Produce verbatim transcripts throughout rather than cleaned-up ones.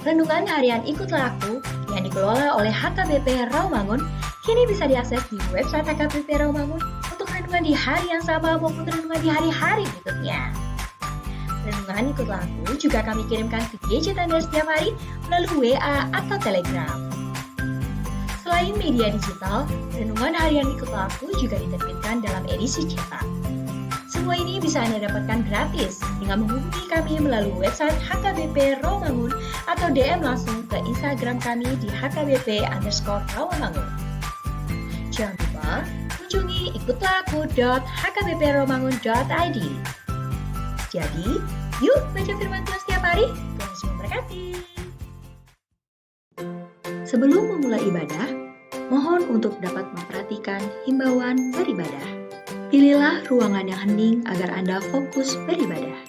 Renungan harian Ikutlah Aku yang dikelola oleh H K B P Rawamangun kini bisa diakses di website H K B P Rawamangun untuk renungan di hari yang sama maupun renungan di hari-hari berikutnya. Renungan Ikutlah Aku juga kami kirimkan ke gadget Anda setiap hari melalui W A atau Telegram. Selain media digital, renungan harian Ikutlah Aku juga diterbitkan dalam edisi cetak. Semua ini bisa Anda dapatkan gratis dengan menghubungi kami melalui website H K B P Rawamangun atau D M langsung ke Instagram kami di H K B P underscore Rawamangun. Jangan lupa kunjungi ikutlah aku dot H K B P rawamangun dot I D. Jadi, yuk baca firman Tuhan setiap hari. Tuhan Yesus memberkati. Sebelum memulai ibadah, mohon untuk dapat memperhatikan himbauan beribadah. Pilihlah ruangan yang hening agar Anda fokus beribadah.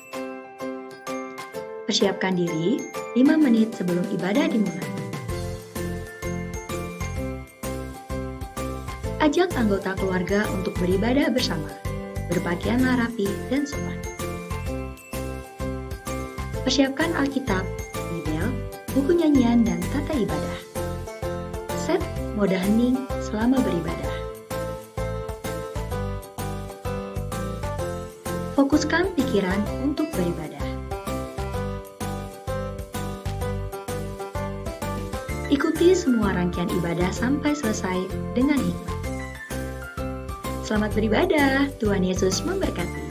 Persiapkan diri lima menit sebelum ibadah dimulai. Ajak anggota keluarga untuk beribadah bersama. Berpakaianlah rapi dan sopan. Persiapkan Alkitab, Bibel, buku nyanyian, dan tata ibadah. Set mode hening selama beribadah. Fokuskan pikiran untuk beribadah. Ikuti semua rangkaian ibadah sampai selesai dengan hikmat. Selamat beribadah, Tuhan Yesus memberkati.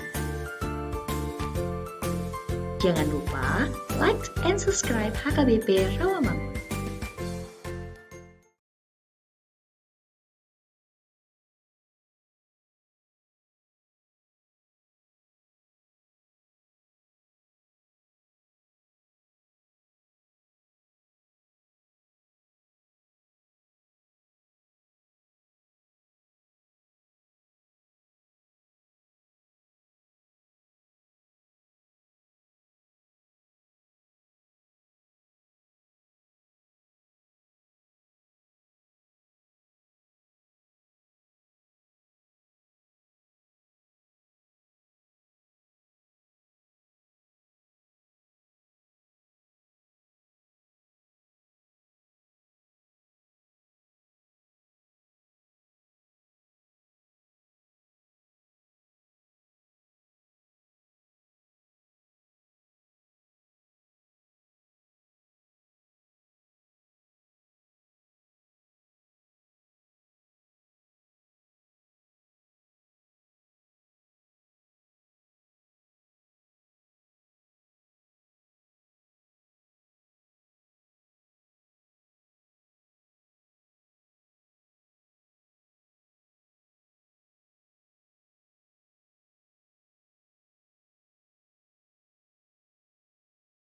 Jangan lupa like and subscribe H K B P Rawamangun.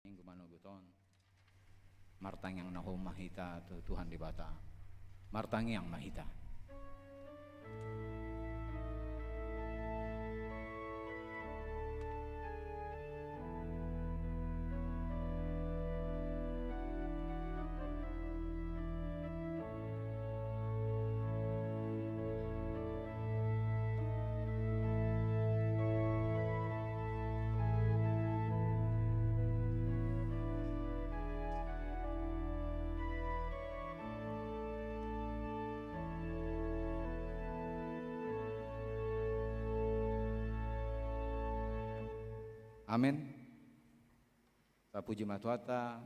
Minggu manogot on, martangiang na hohom ma hita tu Tuhan Debata. Martangiang ma hita. Amen. Tapuji ma Tuhanta.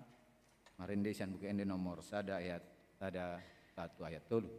Marende sian Buku Ende nomor sada ayat sada sahat tu ayat tolu.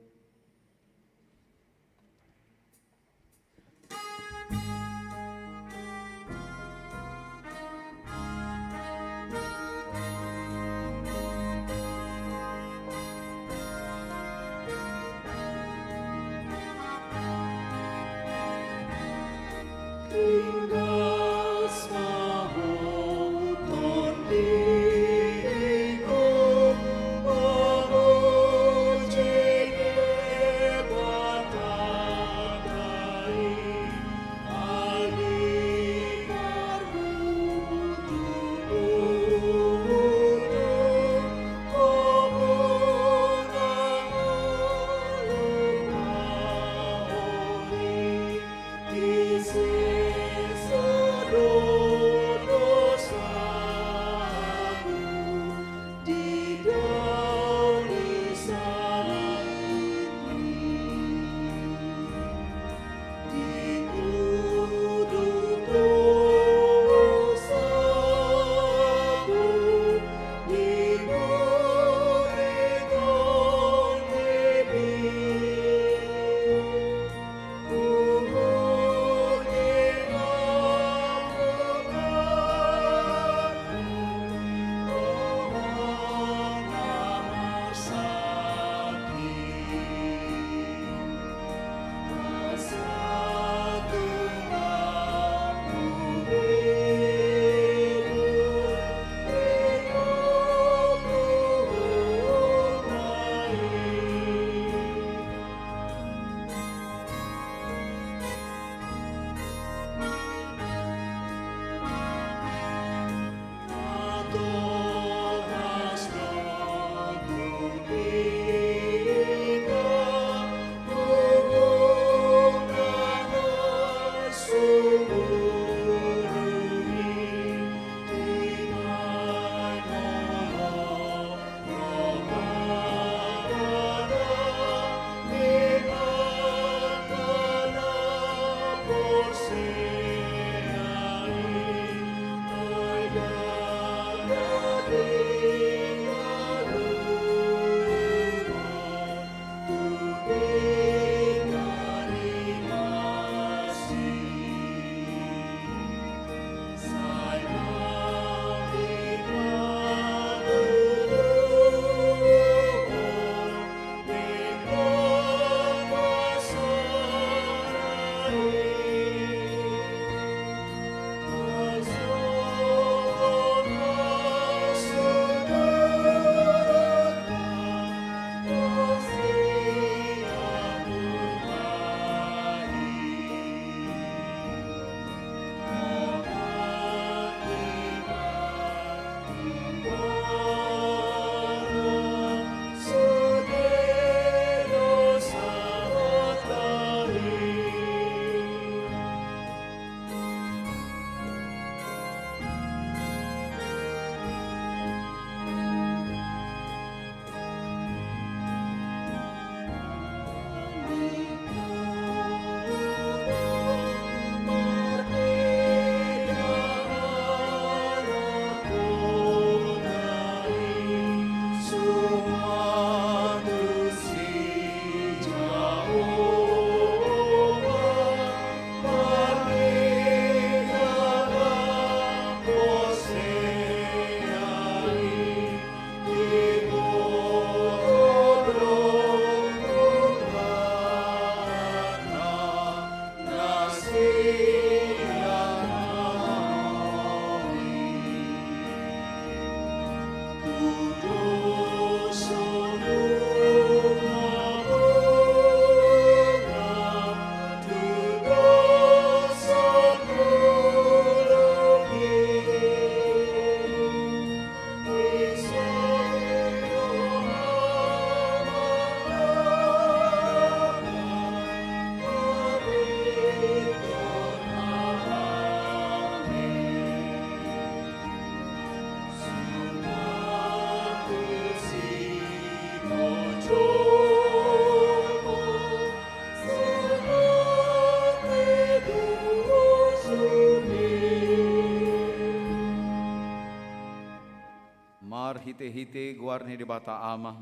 Marhite-hite goar ni Debata Ama,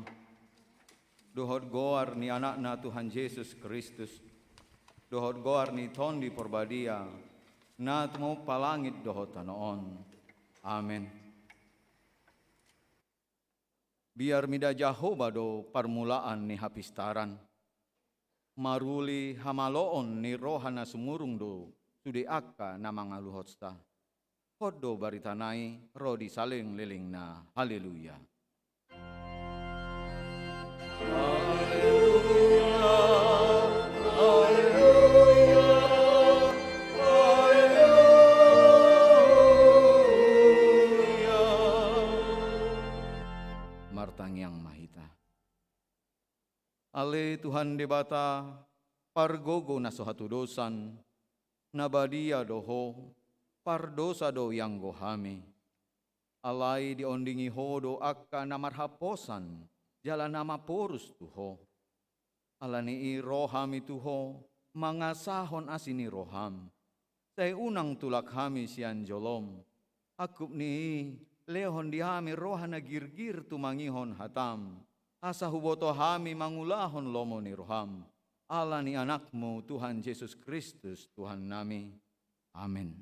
dohot goar ni Anakna Tuhan Jesus Kristus, dohot goar ni Tondi Porbadia, na tumompa langit dohot tano on. Amen. Biar mida Jahowa do parmulaan ni hapistaran, maruli hamaloon ni roha na sumurung do sude angka na mangaluhonsa. Hot do barita nai ro di saleleng-lelengna. Haleluya. Haleluya, haleluya, haleluya. Martangiang ma hita. Ale Tuhan Debata, pargogo na so hatudosan, na badia do Ho, pardosa do ianggo hami. Alai diondingi Ho do angka na marhaposan, jala na maporus tu Ho. Ala ni i ro hami tu Ho, mangasahon asi ni roham. Sai unang tulak hami sian jolom. Angkup ni i, lehon di hami roha na girgir tumangihon hatam, asa huboto hami mangulahon lomo ni roham. Ala ni Anakmu Tuhan Jesus Kristus Tuhannami. Amen.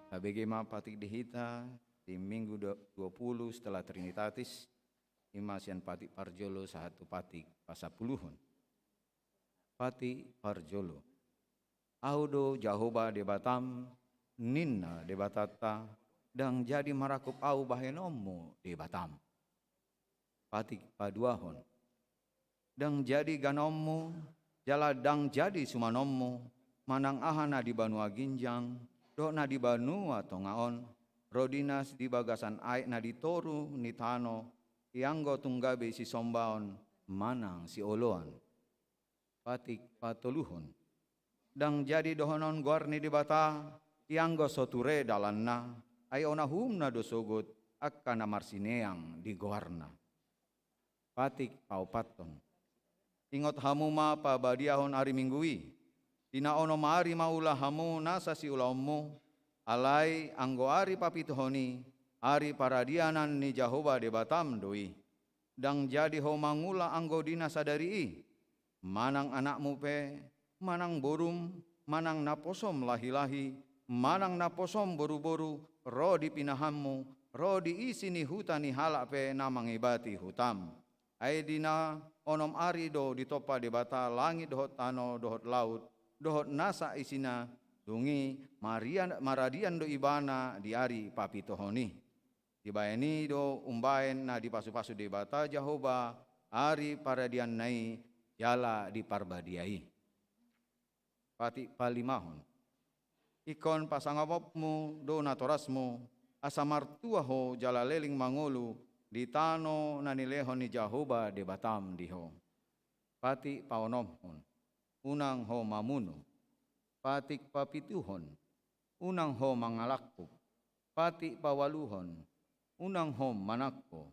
Tabege ma patik di hita di Minggu du-, dua puluh setelah Trinitatis, i ma sian patik parjolo sahat tu patik pasapuluhon. Patik parjolo. Ahu do Jahowa Debatam, ninna Debatanta, ndang jadi marangkup ahu bahenonmu Debatam. Patik paduahon. Ndang jadi ganonmu, jala ndang jadi sumanonmu, manang aha na di banua ginjang, dohot na di banua tonga on, ro dinas di bagasan aek na di toru ni tano, ianggo tung gabe sisombaon manang sioloan. Patik patoluhon. Ndang jadi dohonon goar ni Debata, ianggo so ture dalanna, ai ona uhumna do sogot angka na marsineang di goarna. Patik paopathon. Ingot hamu ma pabadiahon ari Minggu i, di na onom ari ma ula hamu nasa siulaonmu, alai anggo ari papituhon i, ari paradianan ni Jahowa Debatam do i. Ndang jadi ho mangula anggo di na sadari i, manang anakmu pe, manang borum, manang naposom lahi-lahi, manang naposom boru-boru, ro di pinahanmu, ro di isi ni huta ni halak pe na mangebati hutam. Ai di na onom ari do ditompa Debata langit dohot tano dohot laut, dohot nasa isina, dung i marian-, maradian do ibana di ari papituhon i. Dibaen i do umbaen na dipasu-pasu Debata Jahowa ari paradianna i jala di parbadia i. Patik palimahon. Ingkon pasangapmu do natorasmu, asa martua ho jala leleng mangolu di tano na nilehon ni Jahowa Debatam di ho. Patik paonomhon. unang ho mamunu. Patik papituhon, unang ho mangalangkup. Patik paualuhon, unang ho manangko.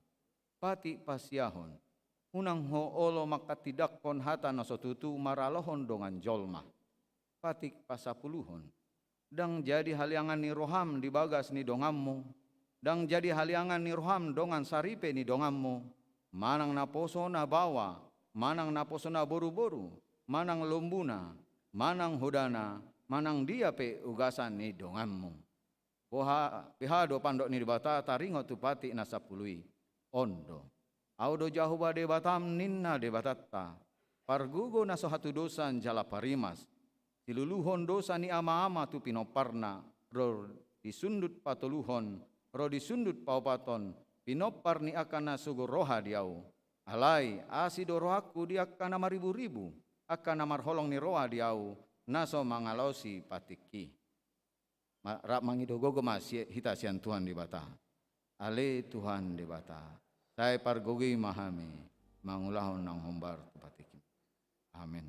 Patik pasiahon, unang ho olo manghatindanghon hata na so tutu maralohon dongan jolma. Patik pasapuluhon, ndang jadi haliangan ni roham di bagas ni donganmu, ndang jadi haliangan ni roham dongan saripe ni donganmu, manang naposo na baoa, manang naposo na boruboru, manang lombuna, manang hodana, manang dia pe ugasan ni donganmu. Boha, beha do pandok ni Debata taringot tu patik na sampulu i? On do: Ahu do Jahowa Debatam, ninna Debatanta, pargogo na so hatudosan jala parimas, siluluhon dosa ni amaama tu pinomparna, ro di sundut patoluhon, ro di sundut paopathon, pinompar ni angka na sogo roha di ahu. Alai asi do rohangku di angka na mariburibu, angka na marholong ni roha di ahu, na so mangalaosi patikki. Ma-, rap mangido gogo ma si-, hita sian Tuhan Debata. Ale Tuhan Debata, sai pargogoi ma hami mangulahon naung hombar tu patikki. Amen.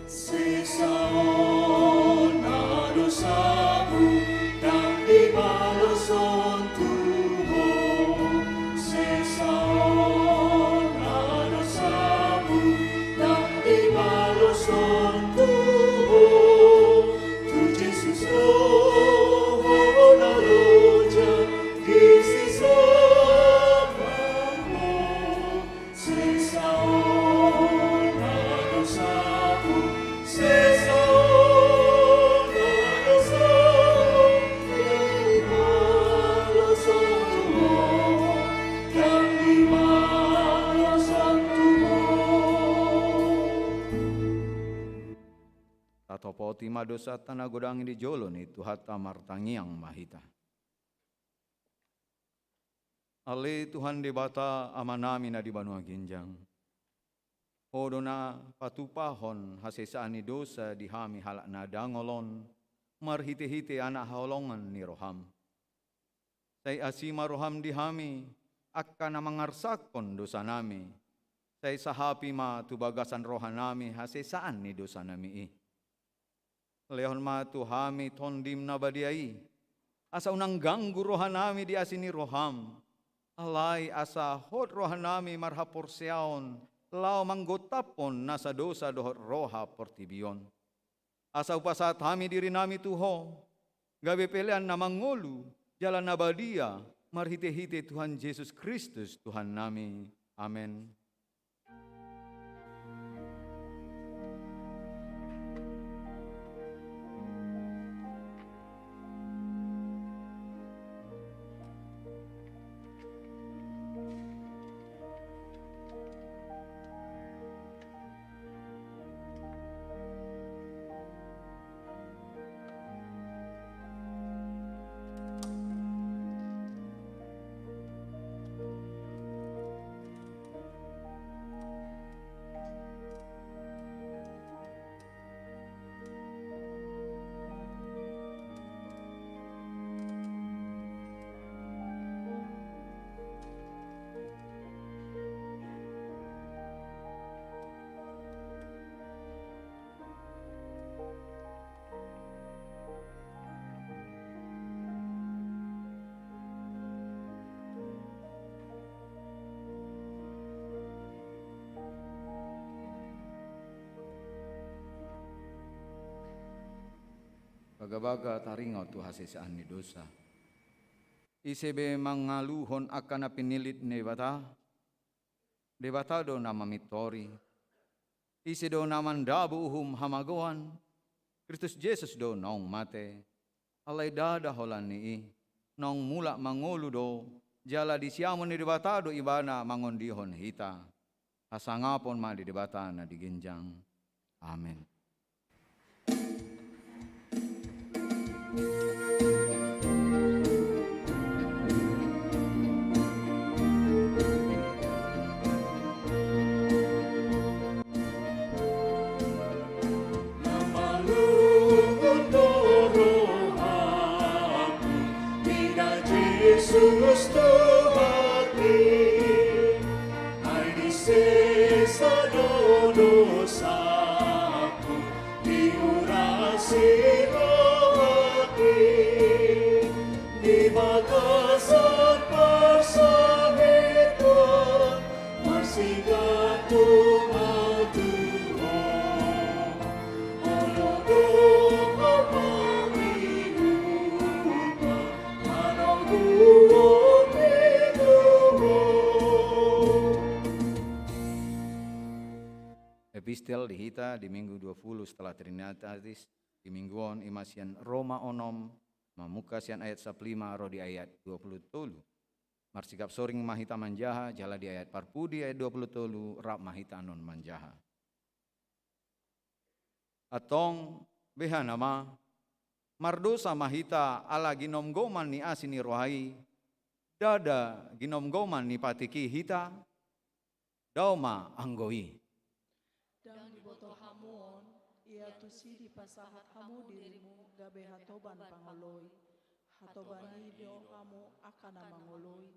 Sesa on na dosamu, ndang dibaloshon tu ho. Sesa on na dosamu, ndang dibaloshon tu ho. Tu Jesus do ho na loja, disi so ho. Sesa on na dosamu, sesa on na dosamu, ndang dibaloshon tu ho, ndang dibaloshon tu ho. Tatopoti ma dosanta na godang i di jolo ni Tuhanta, martangiang ma hita. Ale Tuhan Debata Amanami na di banua ginjang, Ho do na patupahon hasesaan ni dosa di hami halak na dangol on, marhitehite Anak haholongan ni roham. Sai asi ma roham di hami, angka na mangarsahon dosanami. Sai sahapi ma tu bagasan rohanami hasesaan ni dosanami i. Lehon ma tu hami Tondim na badia i, asa unang ganggu rohanami di asi ni roham, alai asa hot rohanami marhaporseaon laho manggontaphon nasa dosa dohot roha portibi on. Asa hupasahat hami dirinami tu Ho, gabe pelean na mangolu jala na badia, marhitehite Tuhan Jesus Kristus Tuhannami. Amen. Bagabaga taringot tu hasesaan ni dosa. Ise be mangaluhon angka na pinillit ni Debata, Debata do na mamintori. Ise do na mandabu uhum hamagoan, Kristus Jesus do naung mate. Alai ndada holan ni i, naung mulak mangolu do, jala di siamun ni Debata do ibana mangondihon hita. Hasangapon ma di Debata na di ginjang. Amen. Na malungun do rohangku, mida Jesus Tuhanki, ai disesa do dosangku, diurasi rohangki, di bagasan parsahitonnami, marsigantung ma tu Ho. Olo do Ho mangihut ma, manoguhon ni tu Ho. Epistel di hita di Minggu dua puluh setelah Trinitatis, di minggu on i ma sian Roma onom, mamungka sian ayat sampulu lima ro di ayat dua puluh tolu. Marsikap soring ma hita manjaha, jala di ayat parpudi ayat dua puluh tolu, rap ma hita annon manjaha. Antong, beha nama, mardosa ma hita ala ginomgoman ni asi ni roha i, ndada ginomgoman ni patik i hita, dao ma anggo i. Ndang diboto hamu on, ia tusi dipasahat hamu dirimu gabe hatoban pangoloi. Hatoban i do hamu angka na mangoloi,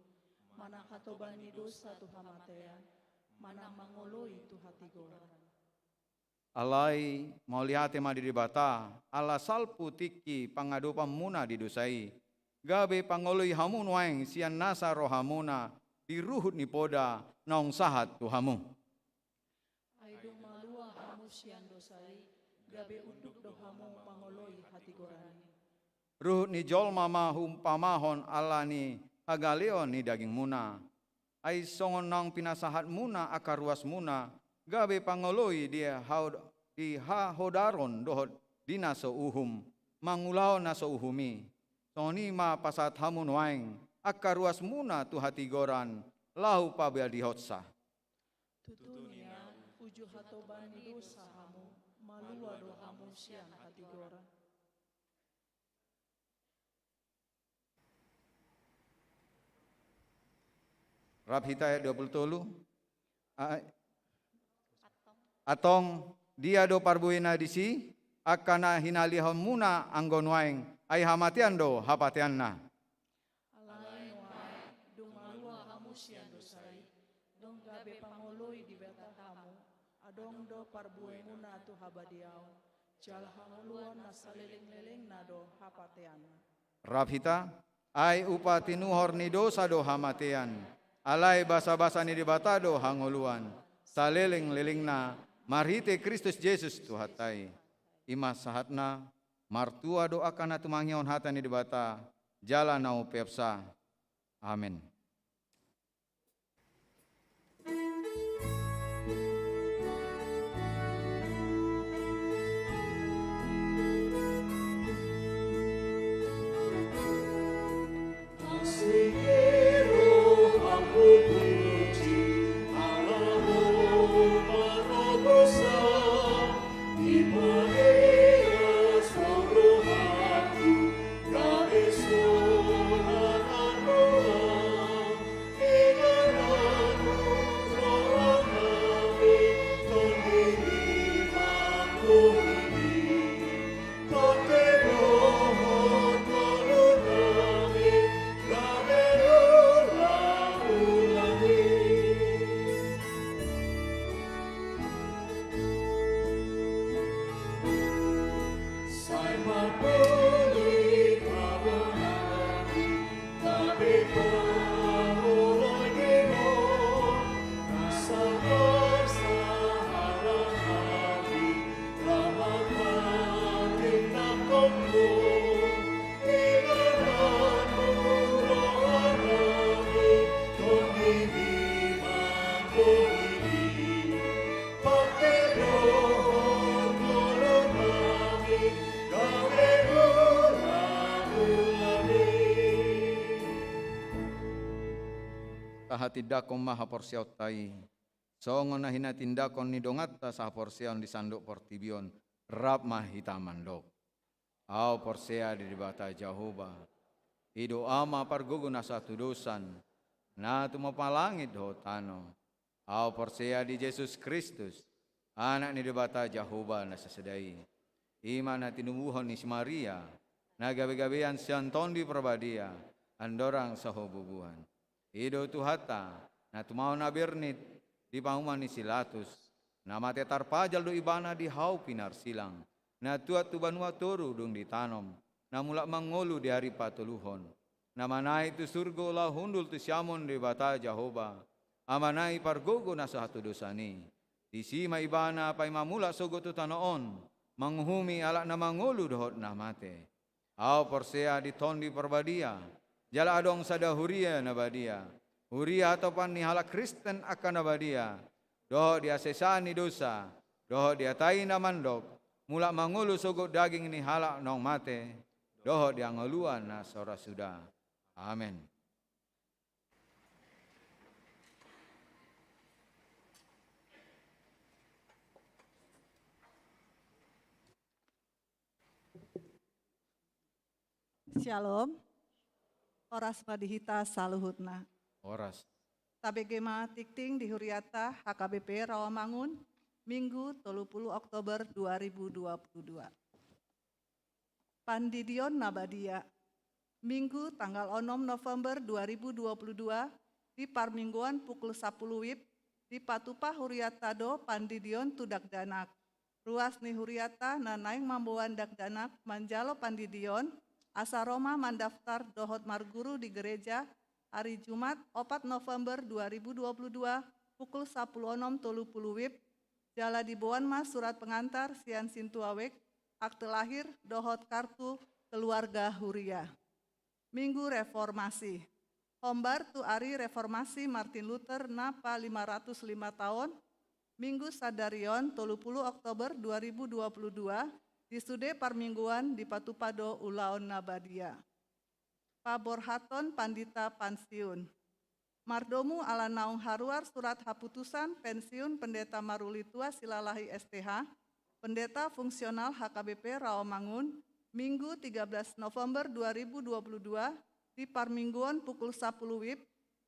manang hatoban ni dosa tu hamatean, manang mangoloi tu hatigoran. Alai mauliate ma di Debata, ala salpu tingki pangadopanmuna di dosa i, gabe pangoloi hamu nuaeng sian nasa rohamuna di ruhut ni poda naung sahat tu hamu. Ai dung malua hamu sian dosa i, gabe unduk do hamu mangoloi hatigoran i. Ruhut ni jolma ma huumpamahon ala ni hagaleon ni dagingmuna. Ai songon naung pinasahatmuna angka ruasmuna, gabe pangoloi di hao-, di hahodaron dohot di na so uhum, mangulahon na so uhum i. Songon i ma pasahat hamu nuaeng angka ruasmuna tu hatigoran, laho pabadiahonsa. Tutu nian, uju hatoban ni dosa hamu, malua do hamu sian hatigoran. Rap hita ayat dua puluh tolu. A-, antong, dia do parbuena disi, angka na hinalihonmuna anggo nuaeng, ai hamatean do hapateanna. Alai nuaeng, dung malua hamu sian dosa i, dung gabe pangoloi Debata hamu, adong do parbuemuna tu habadiaon, jala hangoluan na salelenglelengna do hapateanna. Rap hita, ai upa tinuhor ni dosa do hamatean, alai basabasa ni Debata do hangoluan, salelenglelengna, marhite Kristus Jesus Tuhanta i. I ma sahatna, martua do angka na tumangihon hata ni Debata, jala na umpeopsa. Amen. Tahatindangkon ma haporseaonta i, songon na hinatindangkon ni donganta sahaporseaon di sandok portibi on, rap ma hita mandok. Ahu porsea di Debata Jahowa, i do Ama pargogo na so hatudosan, na tumompa langit dohot tano. Ahu porsea di Jesus Kristus, Anak ni Debata Jahowa na sasada i. I ma na tinubuhon ni si Maria, na gabegabean sian Tondi Parbadia, andorang so habubuhan. I do Tuhanta, na tumaon na bernit di panguhuman ni si Pilatus, na mate tarpajal do Ibana di hau pinarsilang, na tuat tu banua toru dung ditanom, na mulak mangolu di ari patoluhon, na manaek tu surgo laho hundul tu siamun Debata Jahowa, Amana i pargogo na so hatudosan i. Disi ma Ibana paima mulak sogot tu tano on, manguhumi halak na mangolu dohot na mate. Ahu porsea di Tondi Parbadia, jala adong sada huria na badia, huria hatopan ni halak Kristen angka na badia, dohot di hasesaan ni dosa, dohot di hata i na mandok, mulak mangolu sogot daging ni halak naung mate, dohot di hangoluan na so ra suda. Amen. Syalom. Horas ma di hita saluhutna. Horas. Tabege ma tingting di huriata H K B P Rawamangun, Minggu tolu pulu Oktober dua ribu dua pulu dua. Pandidion na badia. Minggu tanggal onom November dua ribu dua pulu dua, di parmingguan pukul sapuluh wib, dipatupa huriata do pandidion tu dakdanak. Ruas ni huriata na naeng mamboan dakdanak manjalo pandidion, asa ro ma mandaftar dohot marguru di gereja, ari Jumat opat November dua ribu dua pulu dua, pukul sapuluh onom tolu pulu wib, jala diboan ma surat pengantar sian sintua wijk, akte lahir, dohot kartu keluarga huria. Minggu Reformasi. Hombar tu ari reformasi Martin Luther na palima ratus lima taon, Minggu sadari on tolu pulu Oktober dua ribu dua pulu dua, di sude parmingguan dipatupa do ulaon na badia. Paborhaton pandita pansiun. Mardomu ala naung haruar surat haputusan pensiun Pendeta Maruli Tua Silalahi S T H, Pendeta Fungsional H K B P Rawamangun, Minggu tiga belas November dua ribu dua puluh dua, di parmingguon pukul sapuluh wib,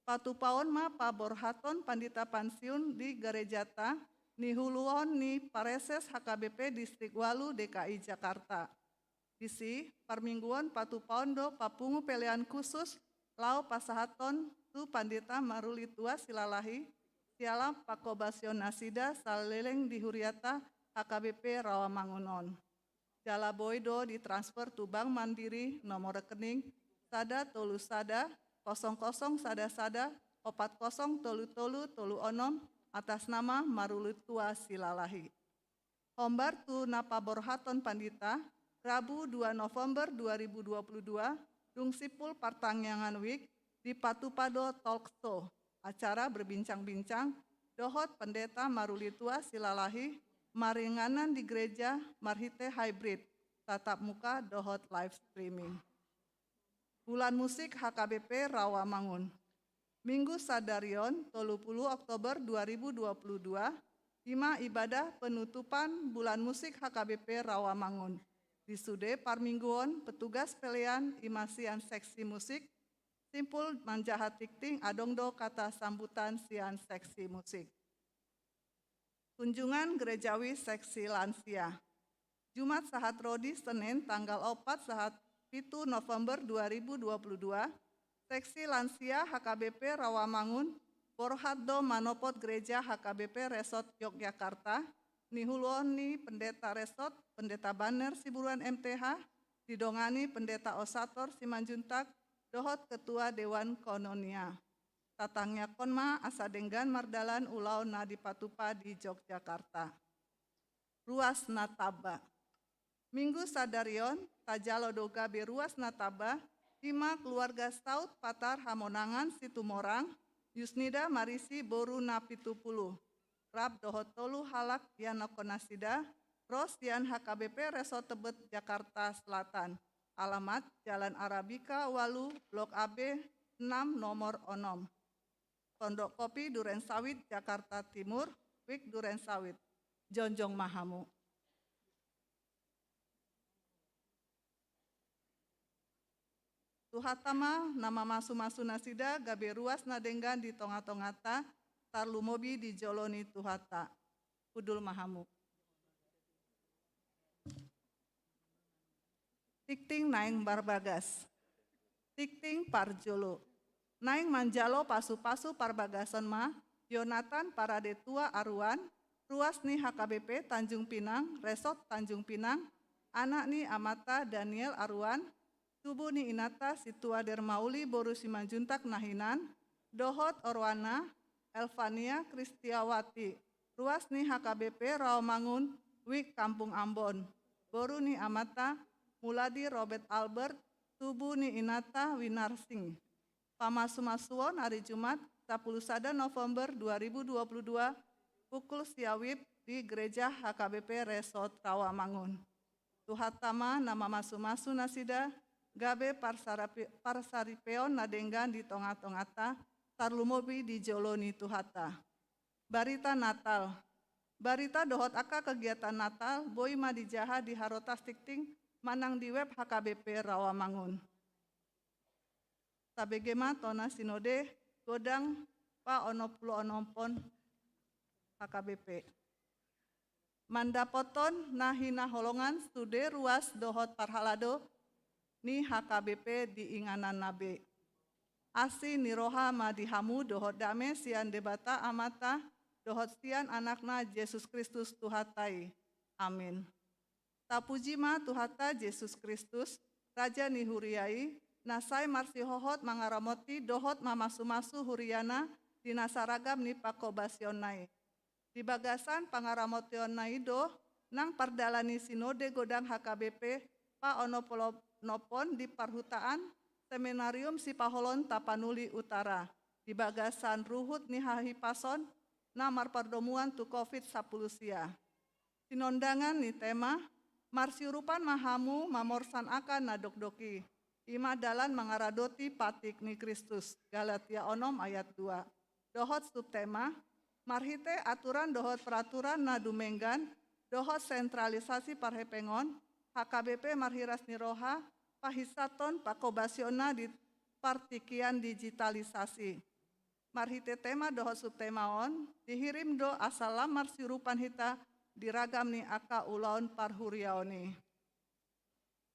patupaon ma paborhaton pandita pansiun di garejata, nihuluon ni Pareses H K B P Distrik Walu D K I Jakarta. Disi, parmingguon patupaon do papungu pelean khusus laho pasahathon tu Pandita Maruli Tua Silalahi, siala pangkobasion nasida saleleng di huriata H K B P Rawamangun on. Jala boi do ditransfer tu Bank Mandiri nomor rekening sada tolu sada kosong kosong sada sada opat kosong tolu tolu tolu onom atas nama Maruli Tua Silalahi. Hombar tu na paborhaton pandita, Rabu dua November dua ribu dua puluh dua, dung simpul partangiangan wijk, dipatupa do talk show, acara berbincang-bincang, dohot Pendeta Maruli Tua Silalahi, maringanan di gereja marhite hybrid, tatap muka dohot live streaming. Bulan Musik H K B P Rawamangun. Minggu sadari on, tolu pulu Oktober dua ribu dua puluh dua, i ma ibadah penutupan Bulan Musik H K B P Rawamangun. Di sude parmingguon, petugas pelean i ma sian seksi musik, simpul manjaha tingting adong do kata sambutan sian seksi musik. Kunjungan Gerejawi Seksi Lansia. Jumat sahat ro di Senin tanggal opat sahat pitu November dua ribu dua puluh dua, Seksi Lansia H K B P Rawamangun borhat do manopot gereja H K B P Resort Yogyakarta, nihuluon ni Pendeta Resort, Pendeta Banner Siburuan M T H, didongani Pendeta Osator Simanjuntak, dohot Ketua Dewan Koinonia. Tatangiangkon ma asa denggan mardalan ulaon na dipatupa di Yogyakarta. Ruas na tamba. Minggu sadari on, tajalo do gabe ruas na tamba, i ma keluarga saut Patar Hamonangan Situmorang, Yusnida Marisi boru na pitu pulu. Rap dohot tolu halak ianakkonnasida, ro sian H K B P Resort Tebet Jakarta Selatan. Alamat Jalan Arabica ualu, Blok A B enam, nomor onom. Pondok Kopi Duren Sawit, Jakarta Timur, Wik Duren Sawit. Jongjong ma hamu. Tuhanta ma na mamasumasu nasida gabe ruas na denggan di tongatonganta, tarlumobi di jolo ni Tuhanta. Hundul ma hamu. Tingting naeng marbagas. Tingting parjolo. Naeng manjalo pasupasu parbagason ma Yonatan Parade Tua Aruan, ruas ni H K B P Tanjung Pinang, Resort Tanjung Pinang, anak ni amanta Daniel Aruan, tubu ni inanta Situa Dermauli boru Simanjuntak na hinan, dohot oroanna Elvania Kristiawati, ruas ni H K B P Rawamangun, Wik Kampung Ambon, boru ni amanta Muladi Robert Albert, tubu ni inanta Winarsing. Pamasumasuon ari Jumat, sapuluh sada November dua ribu dua puluh dua, pukul sia WIB di Gereja H K B P Resort Rawamangun. Tuhanta ma na mamasumasu nasida gabe parsarapi-, parsaripeon na denggan di tongatonganta, tarlumobi di jolo ni Tuhanta. Barita Natal. Barita dohot angka kegiatan Natal boi ma dijaha di Harotas Tingting manang di web H K B P Rawamangun. Tabege ma tona sinode godang paonompulonompon H K B P. Mandapothon na hinaholongan sude ruas dohot parhalado ni H K B P di ingananna be. Asi ni roha ma di hamu dohot dame sian Debata Amanta dohot sian Anakna Jesus Kristus Tuhanta i. Amin. Tapuji ma Tuhanta Jesus Kristus, Raja ni huria i, na sai marsihohot mangaramoti dohot mamasumasu huriana di na saragam ni pangkobasionna i. Di bagasan pangaramotionna i do nang pardalan ni sinode godang H K B P paonompulonompon di parhutaan Seminarium Sipaholon Tapanuli Utara, di bagasan ruhut ni hahipason na marpardomuan tu covid sampulu sia. Sinondangan ni tema, marsiurupan ma hamu mamorsan angka na dokdok i. I ma dalan mangaradoti patik ni Kristus, Galatia onom ayat dua. Dohot subtema, marhite aturan dohot peraturan na dumenggan, dohot sentralisasi parhepengon, H K B P marhiras ni roha pahinsathon pangkobasionna di partingkian digitalisasi. Marhite tema dohot subtema on, dihirim do asa lam marsiurupan hita di ragam ni angka ulaon parhuriaon i.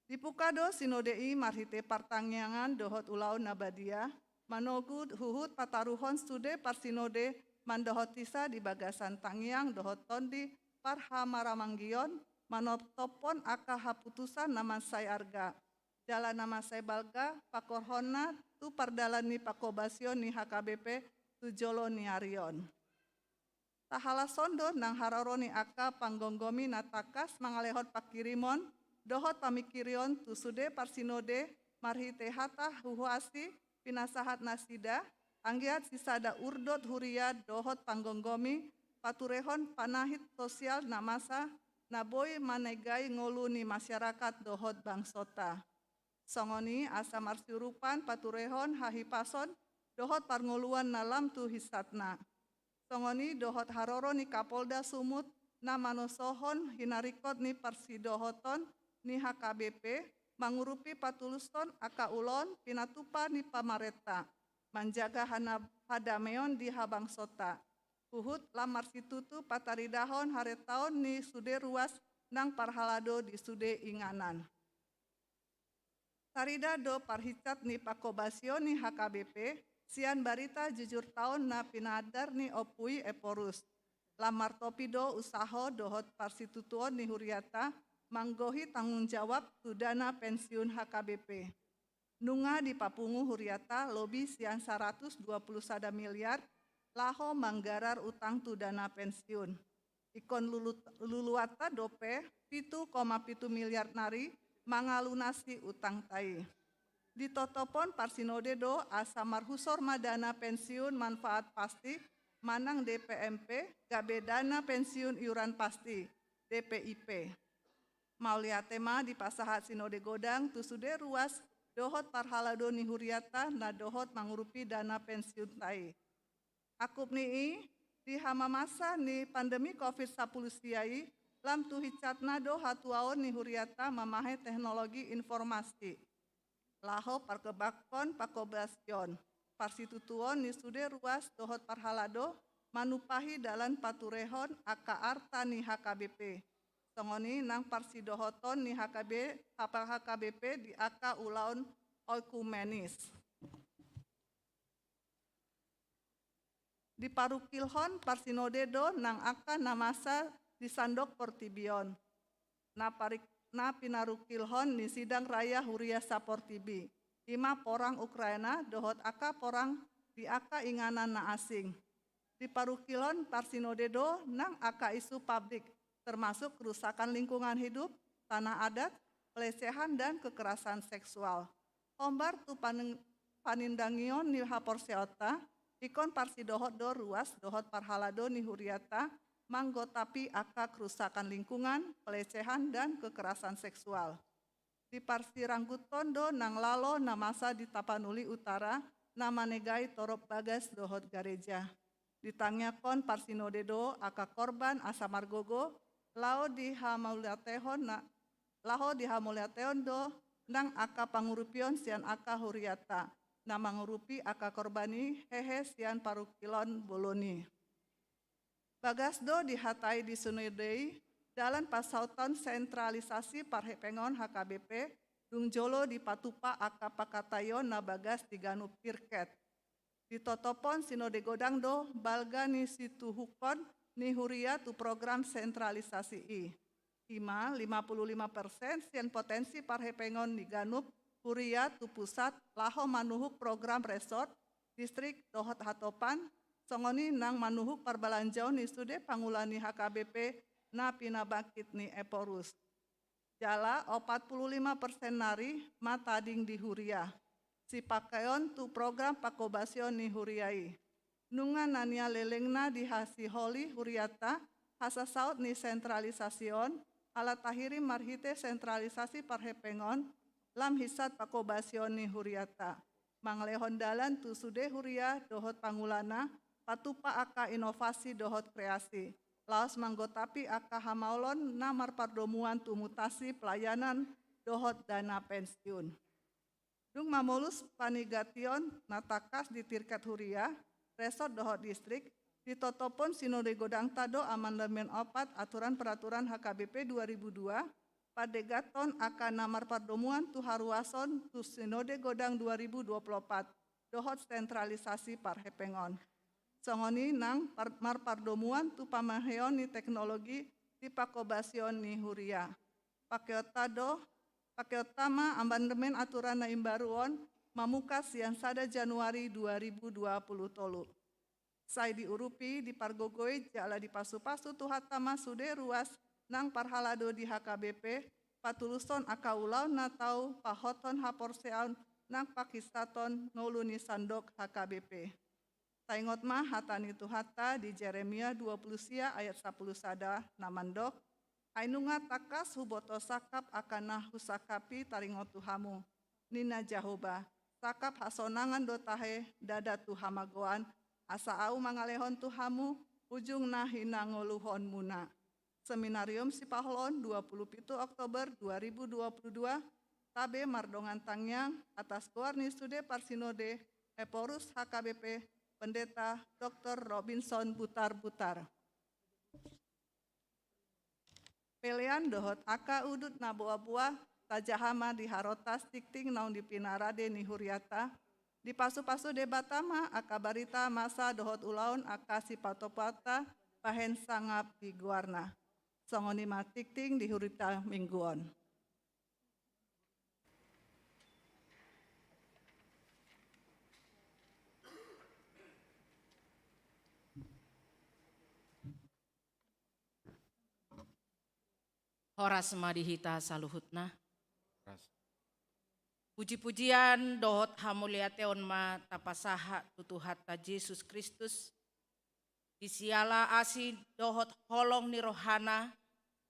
Dibuka do sinode i marhite partangiangan dohot ulaon na badia, manogu huhut pataruhon sude parsinode mandohotisa di bagasan tangiang dohot tondi parhamaramanggion, manoptophon angka haputusan na mansai arga, jala na mansai balga pangkorhonna tu pardalan ni pangkobasion ni H K B P tu jolo ni ari on. Tahalashon do nang haroro ni angka panggomgomi na tangkas mangalehon pangkirimon dohot pamingkirion tu sude parsinode marhite hata huhuasi pinasahat nasida, anggiat sisada urdot huria dohot panggomgomi paturehon panahit sosial na masa na boi manegai ngolu ni masyarakat dohot bangsonta. Songon i asa marsiurupan paturehon hahipason dohot parngoluan na lam tu hinsatna. Songon i dohot haroro ni Kapolda Sumut na manosohon hinaringkot ni parsidohoton ni H K B P, mangurupi patulushon angka ulaon pinatupa ni pamarenta, manjaga hana-, hadameon di habangsonta. Huhut lam marsitutu pataridahon harentaon ni sude ruas nang parhalado di sude inganan. Tarida do parhinsat ni pangkobasion ni H K B P sian barita jujurtaon na pinaandar ni Ompu i Ephorus. Lam martopi do usaho dohot parsitutuon ni huriata manggohi tanggung jawab tu dana pensiun H K B P. Nunga dipapungu huriata lobi sian saratus dua pulu sada miliar laho manggarar utang tu dana pensiun. Ingkon lulu-, luluanta dope pitu koma pitu miliar nari mangalunasi utangta i. Ditotopon parsinode do asa marhusor ma dana pensiun manfaat pasti manang D P M P gabe dana pensiun iuran pasti, D P I P. Mauliate ma dipasahat sinode godang tu sude ruas dohot parhalado ni huriata na dohot mangurupi dana pensiunta i. Angkup ni i, di hamamasa ni pandemi covid sampulu sia i, lam tu hinsatna do hatuaon ni huriata mamahe teknologi informasi laho parkembanghon pangkobasion parsitutuon ni sude ruas dohot parhalado manumpahi dalan paturehon angka arta ni H K B P. Songon i nang parsidohoton ni H K B, H K B P di angka ulaon oikumenis. Diparungkilhon parsinode do nang angka na masa di sandok portibi on. Na parik-, na pinarungkilhon ni sidang raya huria saportibi, i ma porang Ukraina dohot angka porang di angka inganan na asing. Diparungkilhon parsinode do nang angka isu publik, termasuk kerusakan lingkungan hidup, tanah adat, pelecehan dan kekerasan seksual. Hombar tu paning-, panindangion ni haporseaonta, ingkon parsidohot do ruas dohot parhalado ni huriata manggotapi angka kerusakan lingkungan, pelecehan dan kekerasan seksual. Diparsirangguthon do nang lalo na masa di Tapanuli Utara na manegai torop bagas dohot gareja. Ditangiangkon parsinode do angka korban asa margogo, laho dihamauliatehon na, laho dihamauliatehon do nang angka pangurupion sian angka huriata na mangurupi angka korban i hehe sian parungkilon bolon i. Bagas do dihatai di sinode i dalan pasahuton sentralisasi parhepengon H K B P, dung jolo dipatupa angka pangkataion na bagas di ganup tirket. Ditotopon sinode godang do balga ni situhukkon ni huria tu program sentralisasi i. I ma lima puluh lima persen sian potensi parhepengon ni ganup huria tu pusat laho manuhuk program resort, distrik dohot hatopan, songon i nang manuhuk parbalanjaon ni sude pangula ni H K B P na pinabangkit ni Ephorus. Jala opat puluh lima persen nari ma tading di huria, sipakaion tu program pangkobasion ni huria i. Nunga na nialelengna di hasiholi huriata hasasaut ni sentralisasi on, ala tahirim marhite sentralisasi parhepengon, lam hinsat pangkobasion ni huriata. Mangalehon dalan tu sude huria dohot pangulana, patupa angka inovasi dohot kreasi, laos manggotapi angka hamaolon na marpardomuan tu mutasi pelayanan dohot dana pensiun. Dung mamolus panigation na tangkas di tirket huria, resort dohot distrik, ditotopon sinode godangta do amandemen opat aturan peraturan H K B P dua ribu dua, pandegathon angka na marpardomuan tu haruason tu sinode godang dua ribu dua puluh opat, dohot sentralisasi parhepengon. Songon i nang par-, marpardomuan tu pamaheon ni teknologi di pangkobasion ni huria. Pakeonta do, pakeonta ma amandemen aturan na imbaru on mamungka sian sada Januari dua ribu dua puluh tolu. Sai diurupi, dipargogoi, jala dipasupasu Tuhanta ma sude ruas nang parhalado di H K B P, patulushon angka ulaon na tau pahothon haporseaon nang panghinsathon ngolu ni sandok H K B P. Taingot ma hata ni Tuhanta di Jeremia dua puluh sia ayat sapuluh sada na mandok, "Ai nunga tangkas huboto sangkap angka na husangkapi taringot tu hamu, ninna Jahowa, sangkap hasonangan do tahe, ndada tu hamagoan, asa Ahu mangalehon tu hamu ujung na hinangoluhonmuna." Seminarium Sipaholon, dua puluh pitu Oktober dua ribu dua puluh dua, tabe mardongan tangiang atas goar ni sude parsinode Ephorus H K B P, Pendeta Doktor Robinson Butarbutar. Pelean dohot angka udut na boa-boa tajaha ma di harotas tingting naung dipinarade ni huriata, dipasupasu Debata ma angka barita masa dohot ulaon angka sipatupaonta bahen sangap di goarna. Songon i ma tingting di hurita minggu on. Horas ma di hita saluhutna. Horas. Puji-pujian dohot hamuliateon ma tapasahat tu Tuhanta Jesus Kristus, di siala asi dohot holong ni rohana,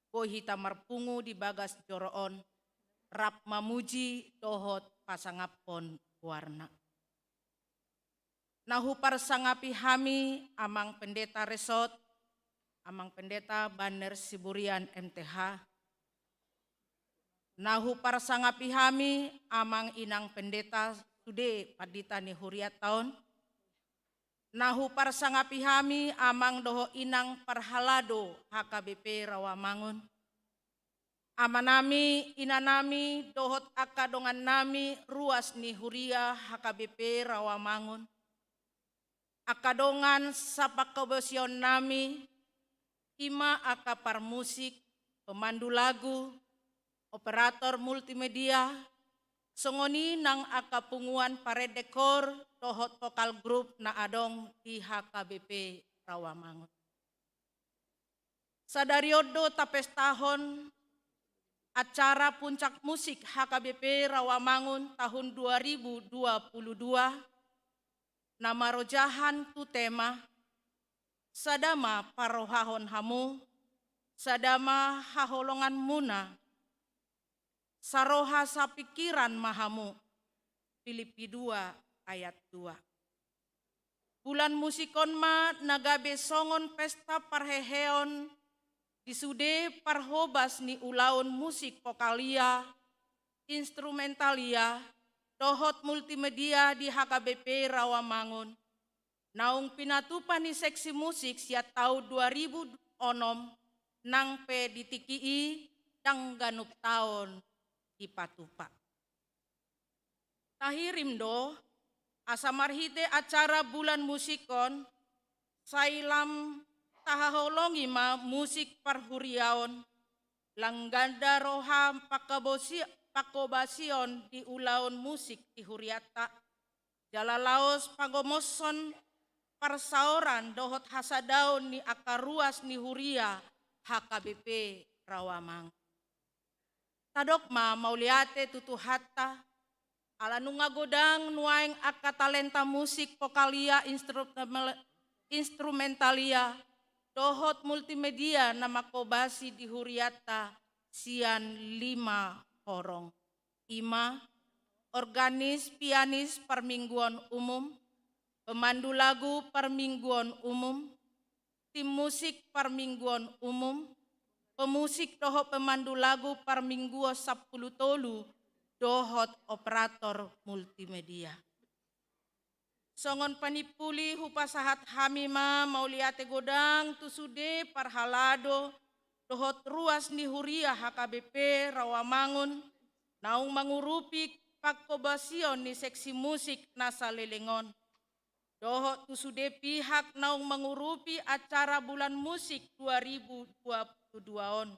boi hita marpungu di bagas joro on, rap mamuji dohot pasangaphon goarna. Na huparsangapi hami Amang Pendeta Resort, Amang Pendeta Banner Siburian M T H. Na huparsangapi hami Amang Inang Pendeta sude pandita ni hurianta on. Na huparsangapi hami Amang dohot Inang parhalado H K B P Rawamangun. Amanami, inanami, dohot angka dongannami ruas ni huria H K B P Rawamangun. Angka dongan sapangkobasionnami, i ma angka parmusik, pemandu lagu, operator multimedia, songon i nang angka punguan parende kor dohot vokal grup na adong di H K B P Rawamangun. Sadari on do tapestahon acara puncak musik H K B P Rawamangun tahun dua ribu dua puluh dua, na marojahan tu tema, Sada ma parohahon hamu, sada ma haholonganmuna, saroha sapingkiran ma hamu. Pilippi dua ayat dua. Bulan musik on ma na gabe songon pesta parheheon di sude parhobas ni ulaon musik vokalia, instrumentalia, dohot multimedia di H K B P Rawamangun. Naung pinatupa ni seksi musik sian taon dua ribu onom, nang pe di tingki i ndang ganup taon dipatupa. Tahirim do, asa marhite acara bulan musik on, sai lam tahaholongi ma musik parhuriaon, lang ganda roha pangkobosi-, pangkobasion di ulaon musik di hurianta, jala laos pangomoshon parsaoran dohot hasadaon ni angka ruas ni huria H K B P Rawamangun. Tadok ma mauliate tu Tuhanta, ala nunga godang nuaeng angka talenta musik vokalia, instru-, instrumentalia, dohot multimedia na mangkobasi di hurianta sian lima horong. I ma, organis pianis parmingguon umum, pemandu lagu parmingguon umum, tim musik parmingguon umum, pemusik dohot pemandu lagu parmingguon sampulu tolu, dohot operator multimedia. Songon panimpuli hupasahat hami ma mauliate godang tu sude parhalado dohot ruas ni huria H K B P Rawamangun, naung mangurupi pangkobasion ni seksi musik na saleleng on. Dohot tu sude pihak naung mangurupi acara bulan musik dua ribu dua puluh dua on.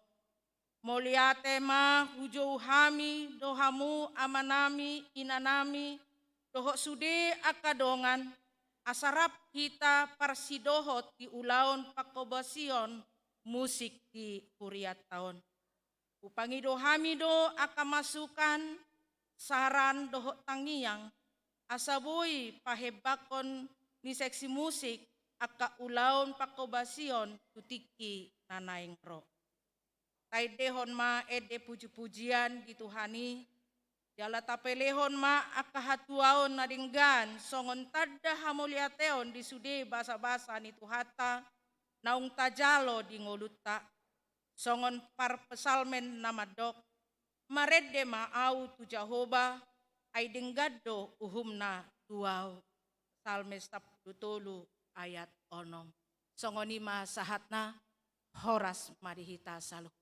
Mauliate ma hujou hami do hamu amanami, inanami, dohot sude angka dongan, asa rap hita parsidohot di ulaon pangkobasion musik di hurianta on. Hupangido hami do angka masukan, saran dohot tangiang, asa boi pahembangkon ni seksi musik angka ulaon pangkobasion tu tingki na naeng ro. Taendehon ma ende puji-pujian di Tuhan i, jala tapelehon ma angka hatuaon na denggan songon tanda hamauliateon di sude basa-basa ni Tuhanta naung tajalo di ngolunta. Songon parpsalmen na mandok, marende ma ahu tu Jahowa, ai denggan do uhumna tu ahu. Psalmen sampulu tolu ayat onom. Songon i ma sahatna, horas ma di hita saluhutna.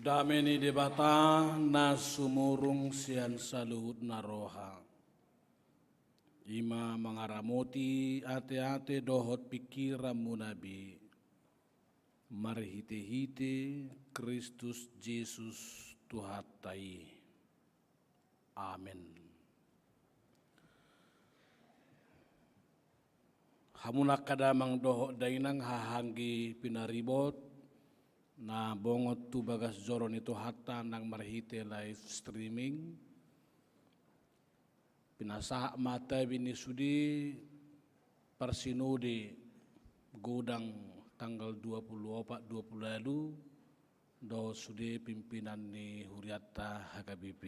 Dame ni Debata na sumurung sian saluhutna roha, i ma mangaramoti ateate dohot pingkiranmuna be, marhitehite Kristus Jesus Tuhanta i. Amen. Hamu angka damang dohot dainang, haha anggi pinaribot, Na bongot tu bagas joro ni Tuhanta nang marhite live streaming. Pinasahat ma tabi ni sude parsinode godang tanggal dua pulu opat, dua pulu ualu, dohot sude pimpinan ni hurianta H K B P.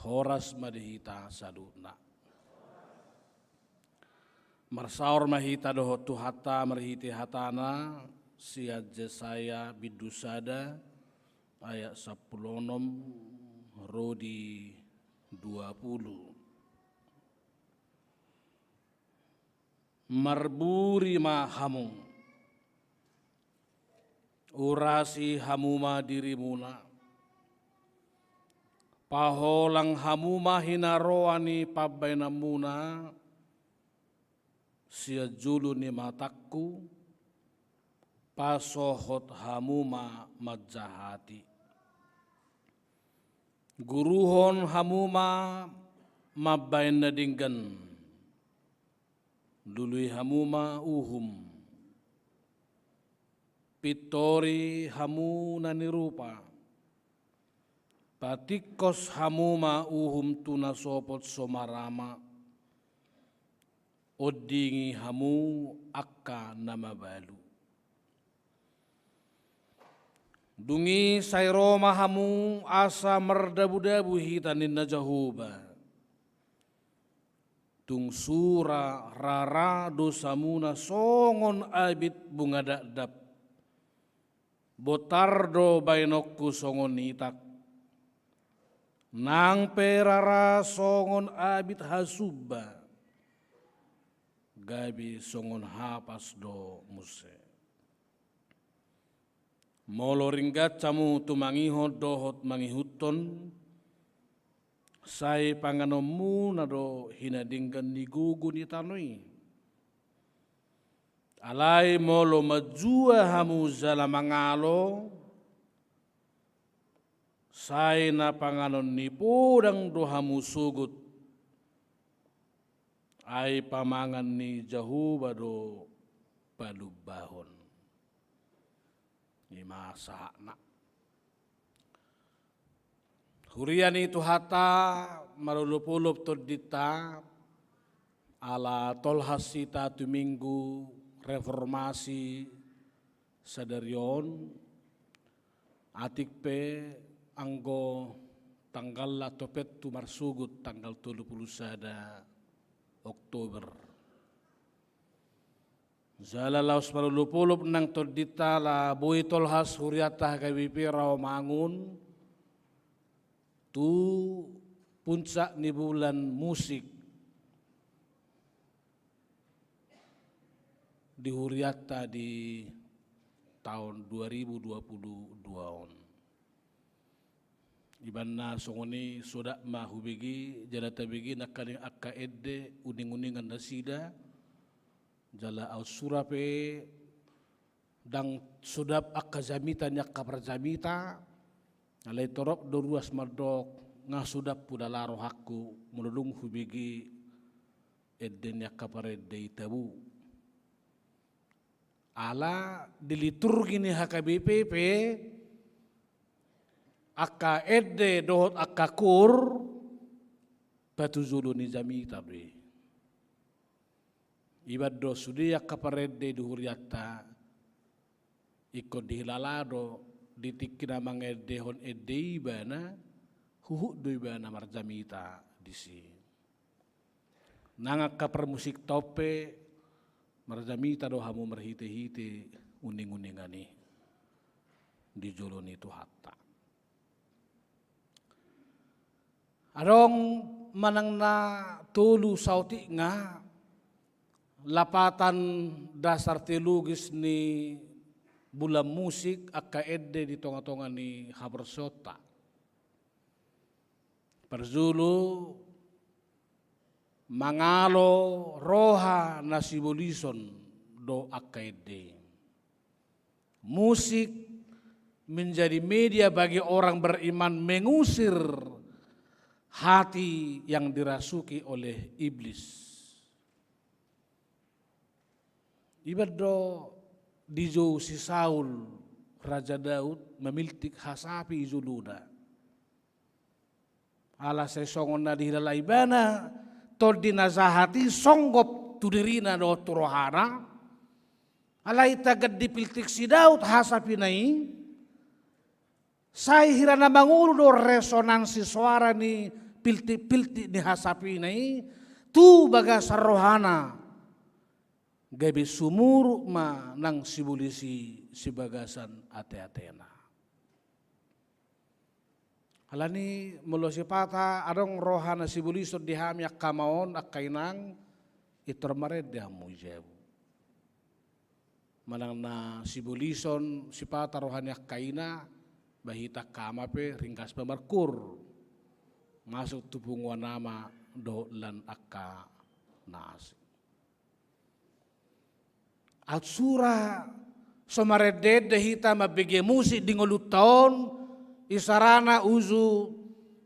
Horas ma di hita saluhutna. Marsaor ma hita dohot Tuhanta marhite hatana, sian Jesaya bindu sada, ayat sampulu onom ro di dua pulu. Marburi ma hamu. Urasi hamu ma dirimuna. Paholang hamu ma hinaroan ni pambaenanmuna sian julu ni matangku, pasohot hamu ma manjahati. Guruhon hamu ma mambaen na denggan. Lului hamu ma uhum. Pintori hamu na nirupa. Patingkos hamu ma uhum tu na sopot so marama. Ondingi hamu angka na mabalu. Dung i sai ro ma hamu asa mardabudabu hita ninna Jahowa. Tung sura rara dosamuna songon abit bunga dakdak. Bontar do baenonku songon itak. Nang pe rara songon abit hasumba. Gabe songon hapas do muse. Molo ringgas hamu tumangihon dohot mangihuthon, sai panganonmuna do hinadenggan ni gogo ni tano i. Alai molo manjua hamu jala mangalo, sai na panganon ni podang do hamu sogot. Ai pamangan ni Jahowa do palumbahon. I ma sahatna. Huria ni Tuhanta, marolopolop tondinta, ala tolhas hita tu Minggu Reformasi sadari on, atik pe anggo tanggalna topet tu marsogot tanggal tolu pulu sada Oktober. Jala laos marolopolop nang tondinta ala boi tolhas hurianta H K B P Rawamangun tu puncak ni bulan musik di hurianta di taon dua ribu dua pulu dua on. Ibana songon i sodap ma hubege, jala tabege nangkaning angka ende uninguningan nasida, jala aut sura pe ndang sodap angka jamita ni angka parjamita, alai torop do ruas mandok nga sodap hudala rohangku molo dung hubege ende ni angka parende i tabo. Ala di liturgi ni H K B P pe angka ende dohot angka koor patujolo ni jamita do i. Iba do sude angka parende di hurianta ingkon dihilala do di tingki na mangendehon ende i ibana, huhut do ibana marjamita disi. Nang angka parmusikta on pe marjamita do hamu marhitehite uninguningan i di jolo ni Tuhanta. Adong manang na tolu saotik nga lapatan dasar teologis ni bulan musik angka ende di tongatonga ni haporseaonta. Parjolo, mangalo roha na sibolison do angka ende. Musik menjadi media bagi orang beriman mengusir hati yang dirasuki oleh iblis. Iba do dijou si Saul Raja Daud mamiltik hasapi i jolona. Ala sai songon na dihilala ibana, tondi na jahat i songgop tu dirina dohot tu rohana. Alai tagan dipiltik si Daud hasapina i, sai hira na mangolu do resonansi soara ni piltik-piltik ni hasapina i tu bagasan rohana. Gabe sumurut ma nang sibolis i sibagasan ate-atena. Alani molo sipata adong roha na sibolison di hami angka ama on, angka inang, intor marende hamu i jabu. Manang na sibolison sipata roha ni angka ina, ba hita angka ama pe ringgas ma markur masuk tu punguan ama dohot lan angka na asing. Aut sura so marende-ende hita mambege musik di ngolunta on, isarana uju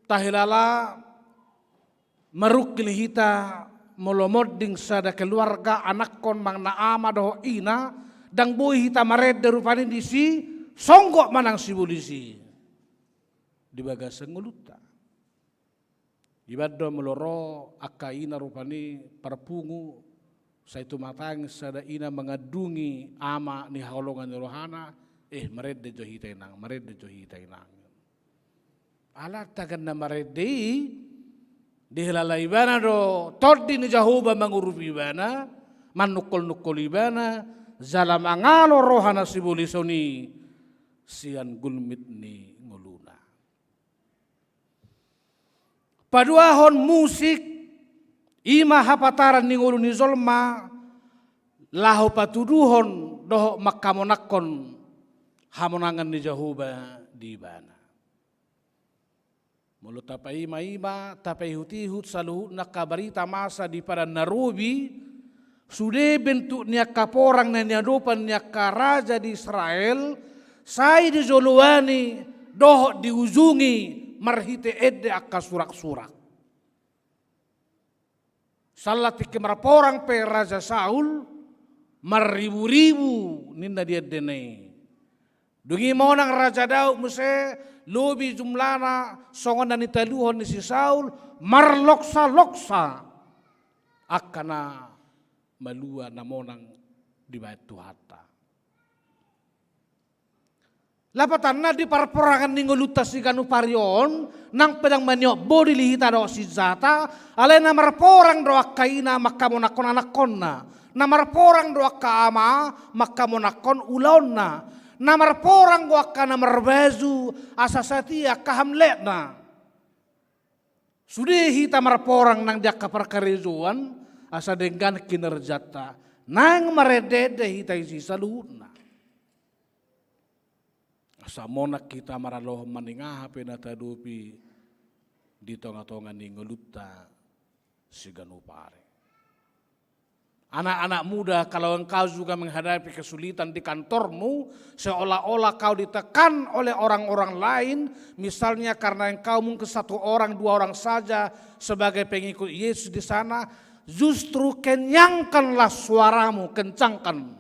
tahilala marungkil hita molo monding sada keluarga, anakkon manang na ama dohot ina, ndang boi hita marende rupani disi, songgop ma nang sibolis i di bagasan ngolunta. Ibaen do molo ro angka ina rupani parpungu, sai tumatangis sada ina mangandungi ama ni haholongan ni rohana, eh, marende jo hita inang, marende jo hita inang. Ala tagan na marende i, dihilala ibana do tondi ni Jahowa mangurupi ibana, manungkol-nungkol ibana, jala mangalo roha na sibolison i sian gulmit ni ngoluna. Paduahon, musik i ma hapataran ni ngolu ni jolma laho patuduhon dohot mangkamonangkon hamonangan ni Jahowa di ibana. Molo tapaima-ima, tapaihut-ihut saluhutna angka barita masa di Padan na Robi, sude bentuk ni angka porang na niadopan ni angka raja di Israel, sai dijoloani dohot diujungi marhite ende angka surak-surak. Sala tingki marporang pe Raja Saul, marribu-ribu ninna di endena i. Dung i monang Raja Daud muse, lobi jumlana songon na nitaluhon ni si Saul, marloksa-loksa angka na malua na monang dibahen Tuhanta. Lapatanna, di parporangan ni ngolunta siganup ari on, nang pe ndang maniop bodil hita dohot sinjata, alai na marporang do angka ina mangkamonangkon anakkonna, na marporang do angka ama mangkamonangkon ulaonna, na marporang do angka na marbaju asa satia angka hamletna. Sude hita marporang nang di angka parkarejoan, asa denggan kinerjanta, naeng marende-ende hita disi saluhutna. Asa monang hita maralohon maningaha pe na taadopi di tonga-tonga ni ngolunta siganup ari. Anak-anak muda, kalau engkau juga menghadapi kesulitan di kantormu, seolah-olah kau ditekan oleh orang-orang lain, misalnya karena engkau mungkin satu orang, dua orang saja sebagai pengikut Yesus di sana, justru kenyangkanlah suaramu, kencangkan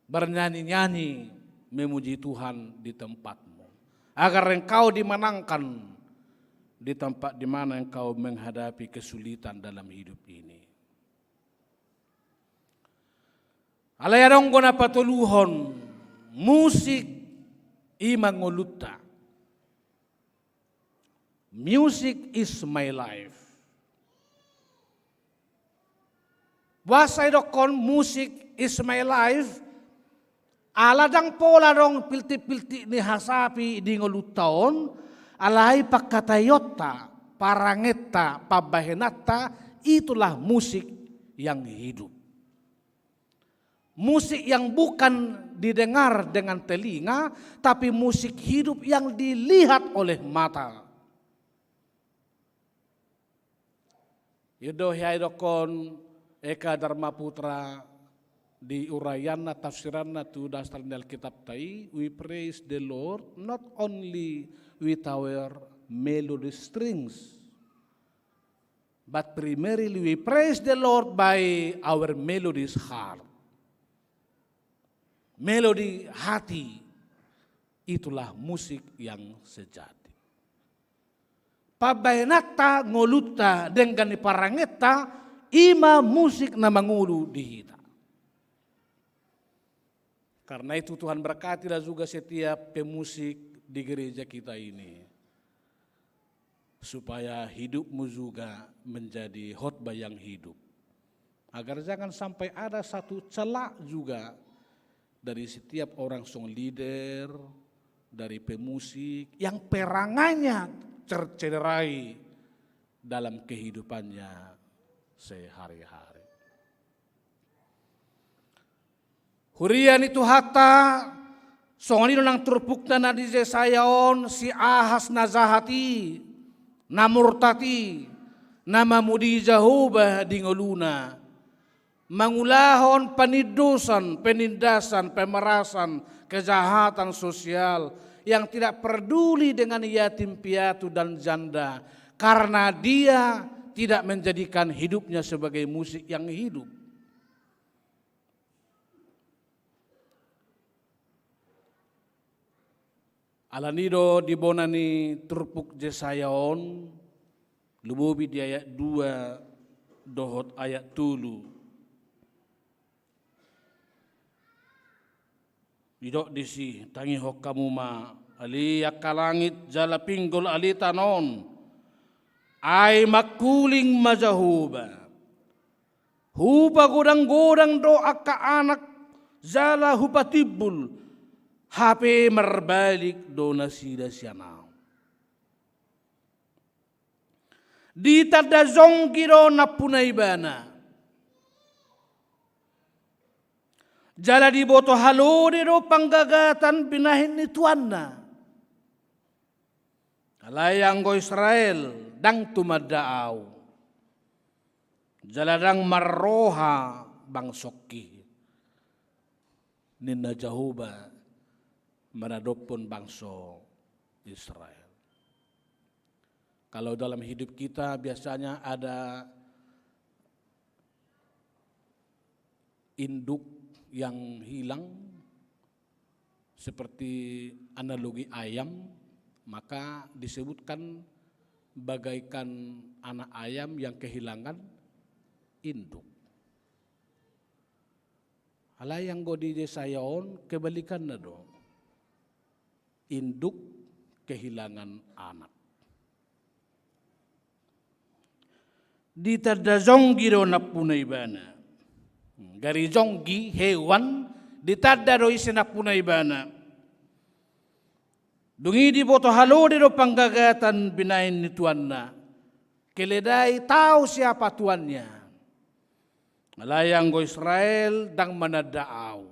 bernyanyi-nyanyi memuji Tuhan di tempatmu, agar engkau dimenangkan di tempat di mana engkau menghadapi kesulitan dalam hidup ini. Alai adong do na patoluhon, musik i ma ngolunta. Music is my life. Boasa didokkon music is my life? Ala ndang pola adong piltik-piltik ni hasapi di ngolunta on, alai pangkataionta, parangenta, pambahenanta, itulah musik yang hidup. Musik yang bukan didengar dengan telinga, tapi musik hidup yang dilihat oleh mata. I do hea didokkon Eka Dharma Putra di uraianna, tafsiranna tu dasar ni Alkitabta i, we praise the Lord not only with our melody strings, but primarily we praise the Lord by our melodious heart. Melodi hati, Itulah musik yang sejati. Pambahenanta, ngolunta, denggan ni parangenta, i ma musik na mangolu di hita. Karena itu Tuhan berkatilah juga setiap pemusik di gereja kita ini. Supaya hidupmu juga menjadi khotbah yang hidup. Agar jangan sampai ada satu celah juga dari setiap orang song leader, dari pemusik, yang perangannya tercederai dalam kehidupannya sehari-hari. Huria ni Tuhanta, songon i do nang turpukna na di Jesaya on, si Ahas na jahat i, na murtad i, na mamudi Jahowa di ngoluna, mangulahon panindosan, penindasan, pemerasan, kejahatan sosial, yang tidak peduli dengan yatim piatu dan janda, karena dia tidak menjadikan hidupnya sebagai musik yang hidup. Alani do di bona ni turpuk Jesaya on, lumobi di ayat dua dohot ayat tolu. Didok disi, tangihon hamu ma, ale angka langit, jala pinggol ale tano on, ai mangkuling ma Jahowa. Hupagodanggodang do angka anak, jala hupatimbul, hape marbalik do nasida sian Ahu. Ditanda jonggi do nampuna ibana. Jala diboto halode do panggagatan binahen ni tuanna. Alai anggo Israel, ndang tumanda Ahu, jala ndang marroha bangsongki, ninna Jahowa manadophon bangso Israel. Kalau dalam hidup kita biasanya ada induk yang hilang, seperti analogi ayam, maka disebutkan bagaikan anak ayam yang kehilangan induk. Alai anggo di Jesaya on kebalikanna do. Induk kehilangan anak. Ditanda jonggi do nampuna ibana. Gari jonggi, hewan, ditanda do ise nampuna ibana. Dung i diboto halode do panggagatan binahen ni tuanna. Keledai tahu siapa tuannya. Alai anggo Israel ndang mananda Ahu,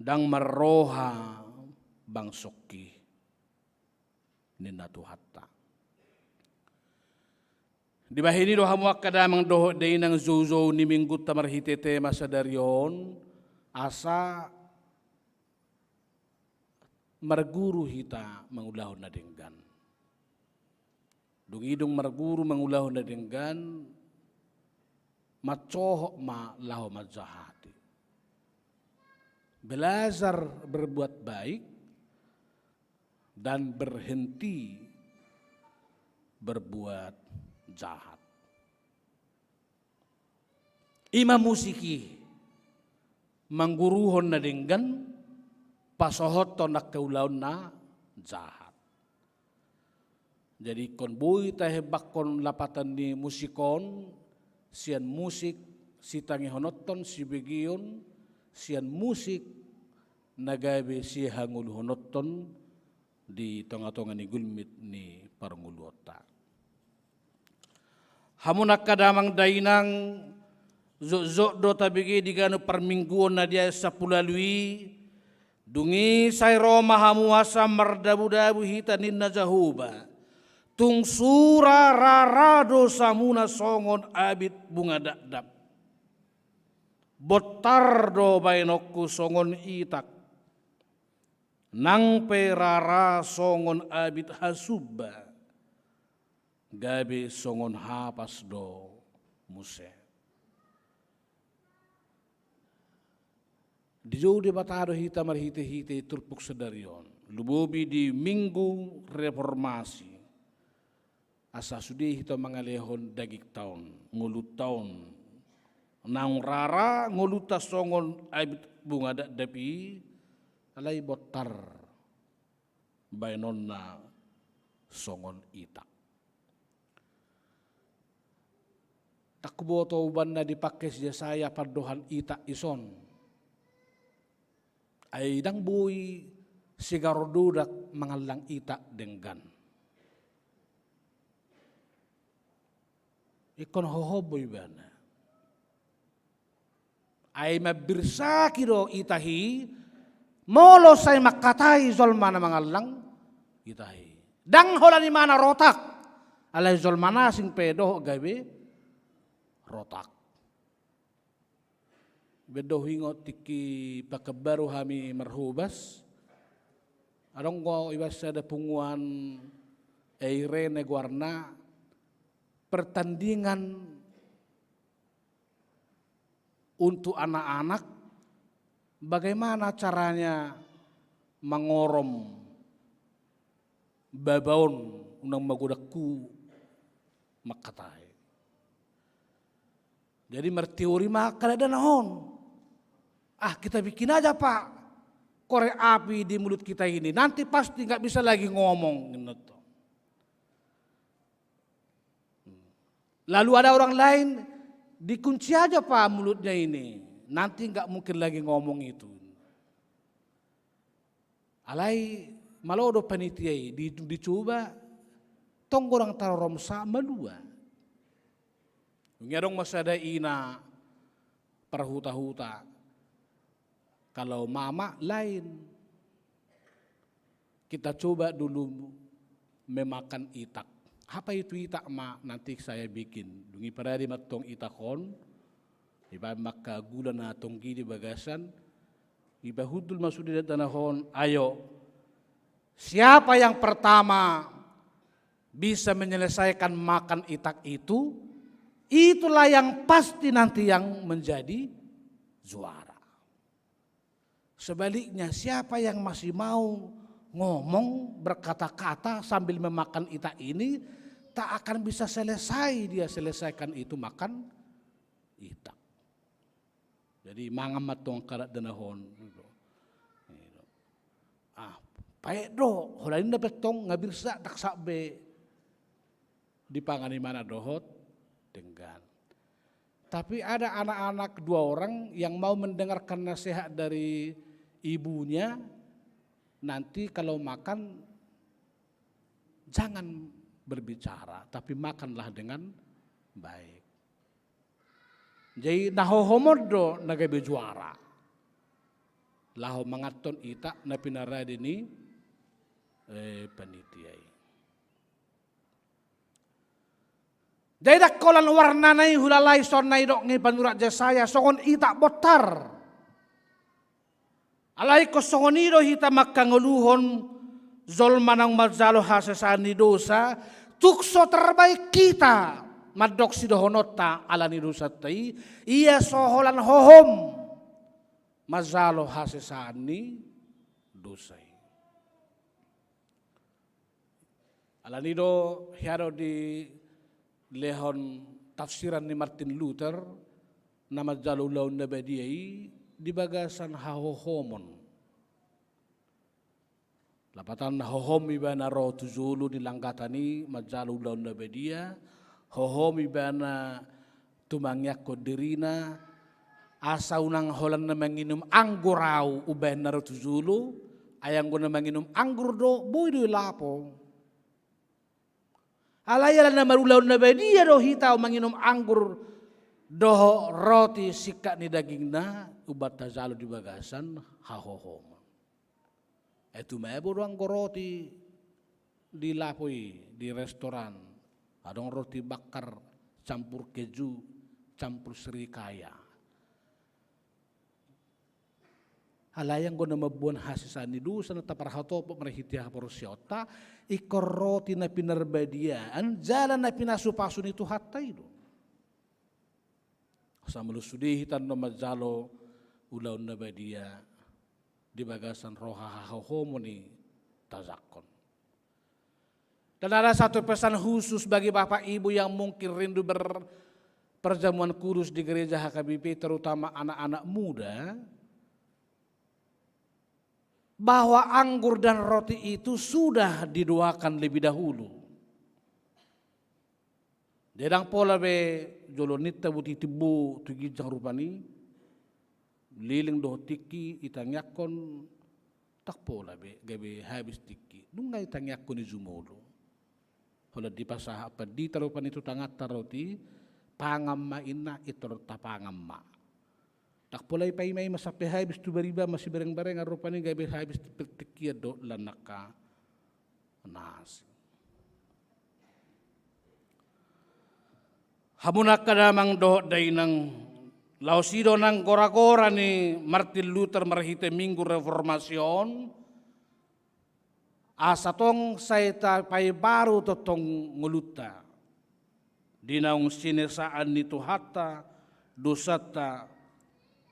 ndang marroha bangsongki, ninna Tuhanta. Dibahen i do hamu angka damang dohot dainang joujou ni Minggunta marhite tema sadari on, asa marguru hita mangulahon na denggan. Dung i dung marguru mangulahon na denggan, mansohot ma laho manjahati. Belajar berbuat baik dan berhenti berbuat jahat. I ma musik i, mangguruhon na denggan, pasohothon angka ulaon na jahat. Jadi ingkon boi tahembangkon lapatan ni musik on, sian musik sitangihononton, sibegeon, sian musik na gabe sihangoluhononton, di tongatonga ni gulmit ni parngoluonta. Hamu angka damang dainang, jotjot do tabege di ganup parmingguon na di ayat sampulu ualu i, dung i sai ro ma hamu asa mardabudabu hita ninna Jahowa, tung sura rara dosamuna songon abit bunga dakdak. Bontar do baenonku songon itak. Nang pe rara songon abit hasumba, gabe songon hapas do muse. Dijou Debata do hita marhite-hite turpuk sadari on, lumobi di Minggu Reformasi, asa sude hita mangalehon dagingta on, ngolunta on. Naung rara ngolunta songon abit bunga dakdanak i, alai bontar baenonna songon itak. Ndang huboto umbahen na dipangke si Jesaya pandohan itak i son. Ai ndang boi sigarododak mangallang itak denggan. Ingkon hohom do ibana. Ai mambirsaki do itak i, molo sai mangkatai jolma na mangallang itak i. Ndang holan ibana rotak, alai jolma na asing pe dohot gabe rotak. Baen do huingot tingki Pekanbaru hami marhobas, adong do iba sada punguan, Irene goarna, pertandingan untuk anak-anak, bagaimana caranya mangorom baba on unang magodanghu mangkatai. Jadi marteori ma angka dakdanak on. Ah, kita bikin aja, Pak, korek api di mulut kita ini. Nanti pasti nggak bisa lagi ngomong, gitu. Lalu ada orang lain, dikunci aja, Pak, mulutnya ini. Nanti nggak mungkin lagi ngomong itu. Alai malo do panitia i, di, dicoba, tong godang taroromsa malua. Dung i adong ma sada ina parhuta-huta, kalau mama lain, kita coba dulu memakan itak. Apa itu itak, Ma? Nanti saya bikin. Dung i parade ma tong itak on, dibaen ma angka gula na tonggi di bagasan, dipaundul ma sude dakdanak on, ayo, siapa yang pertama bisa menyelesaikan makan itak itu, itulah yang pasti nanti yang menjadi juara. Sebaliknya, siapa yang masih mau ngomong, berkata-kata sambil memakan itak ini, tak akan bisa selesai dia selesaikan itu makan itak. Jadi mangan ma tong angka dakdanak on. Ah, paet do, holan i na pe tong nga birsak, ndang saut be dipangan ibana dohot denggan. Tapi ada anak-anak dua orang yang mau mendengarkan nasihat dari ibunya, nanti kalau makan jangan berbicara, tapi makanlah dengan baik. Jadi na hohom on do na gabe juara. Laho manganhon itak na pinarade ni, eh, panitia i. Jadi ndang holan warnana i hulalai, songon na didok ni panurat Jesaya, songon itak bontar. Alai ingkon songon i do hita mangkangoluhon jolma naung manjalo hasesaan ni dosa, tung so terbaik hita, mandok sidohononta ala ni dosanta i, ia so holan hohom manjalo hasesaan ni dosa i. Alani do hea do dilehon tafsiran ni Martin Luther na manjalo ulaon na badia i di bagasan hahohomon. Lapatanna, hohom ibana ro tu jolo ni langgatan i manjalo ulaon na badia, hohom ibana tumangiangkon dirina, asa unang holan na manginum anggur ahu umbahen na ro tu jolo, ai anggo na manginum anggur do, boi do i lapo. Alai ala na marulaon na badia do hita manginum anggur dohot roti singkat ni dagingna, umbahen tajalo di bagasan hahohomon. Ai tumabo do anggo roti di lapo i, di restoran. Adong roti bakar campur keju, campur srikaya. Alai anggo na mamboan hasesaan ni dosa na taparhatopot marhite haporseaonta, ingkon roti na pinarbadiaan jala na pinasupasu ni Tuhanta i do. Asa molo sude hita annon manjalo ulaon na badia di bagasan roha hahohomon i tajangkon. Dan ada satu pesan khusus bagi Bapak Ibu yang mungkin rindu berperjamuan kudus di gereja H K B P, terutama anak-anak muda, bahwa anggur dan roti itu sudah didoakan lebih dahulu. Ndang pola be jolo ninta boti timbo tu ginjang rupani, leleng dohot tingki itangiangkon, ndang pola be gabe habis tingki. Nunga itangiangkon i jumolo. Holan dipasahat pandita rupani tu tanganta roti, pangan ma inna, intor tapangan ma. Ndang pola ipaimaima sampe habis tu bariba masibarengbarengan rupani gabe habis tingkian dohot lan angka na asing. Hamu angka damang dohot dainang, laos i do nang goragora ni Martin Luther marhite Minggu Reformasi on, asa tong sai tapaimbaru tongtong ngolunta di naung sinesaan ni Tuhanta dosanta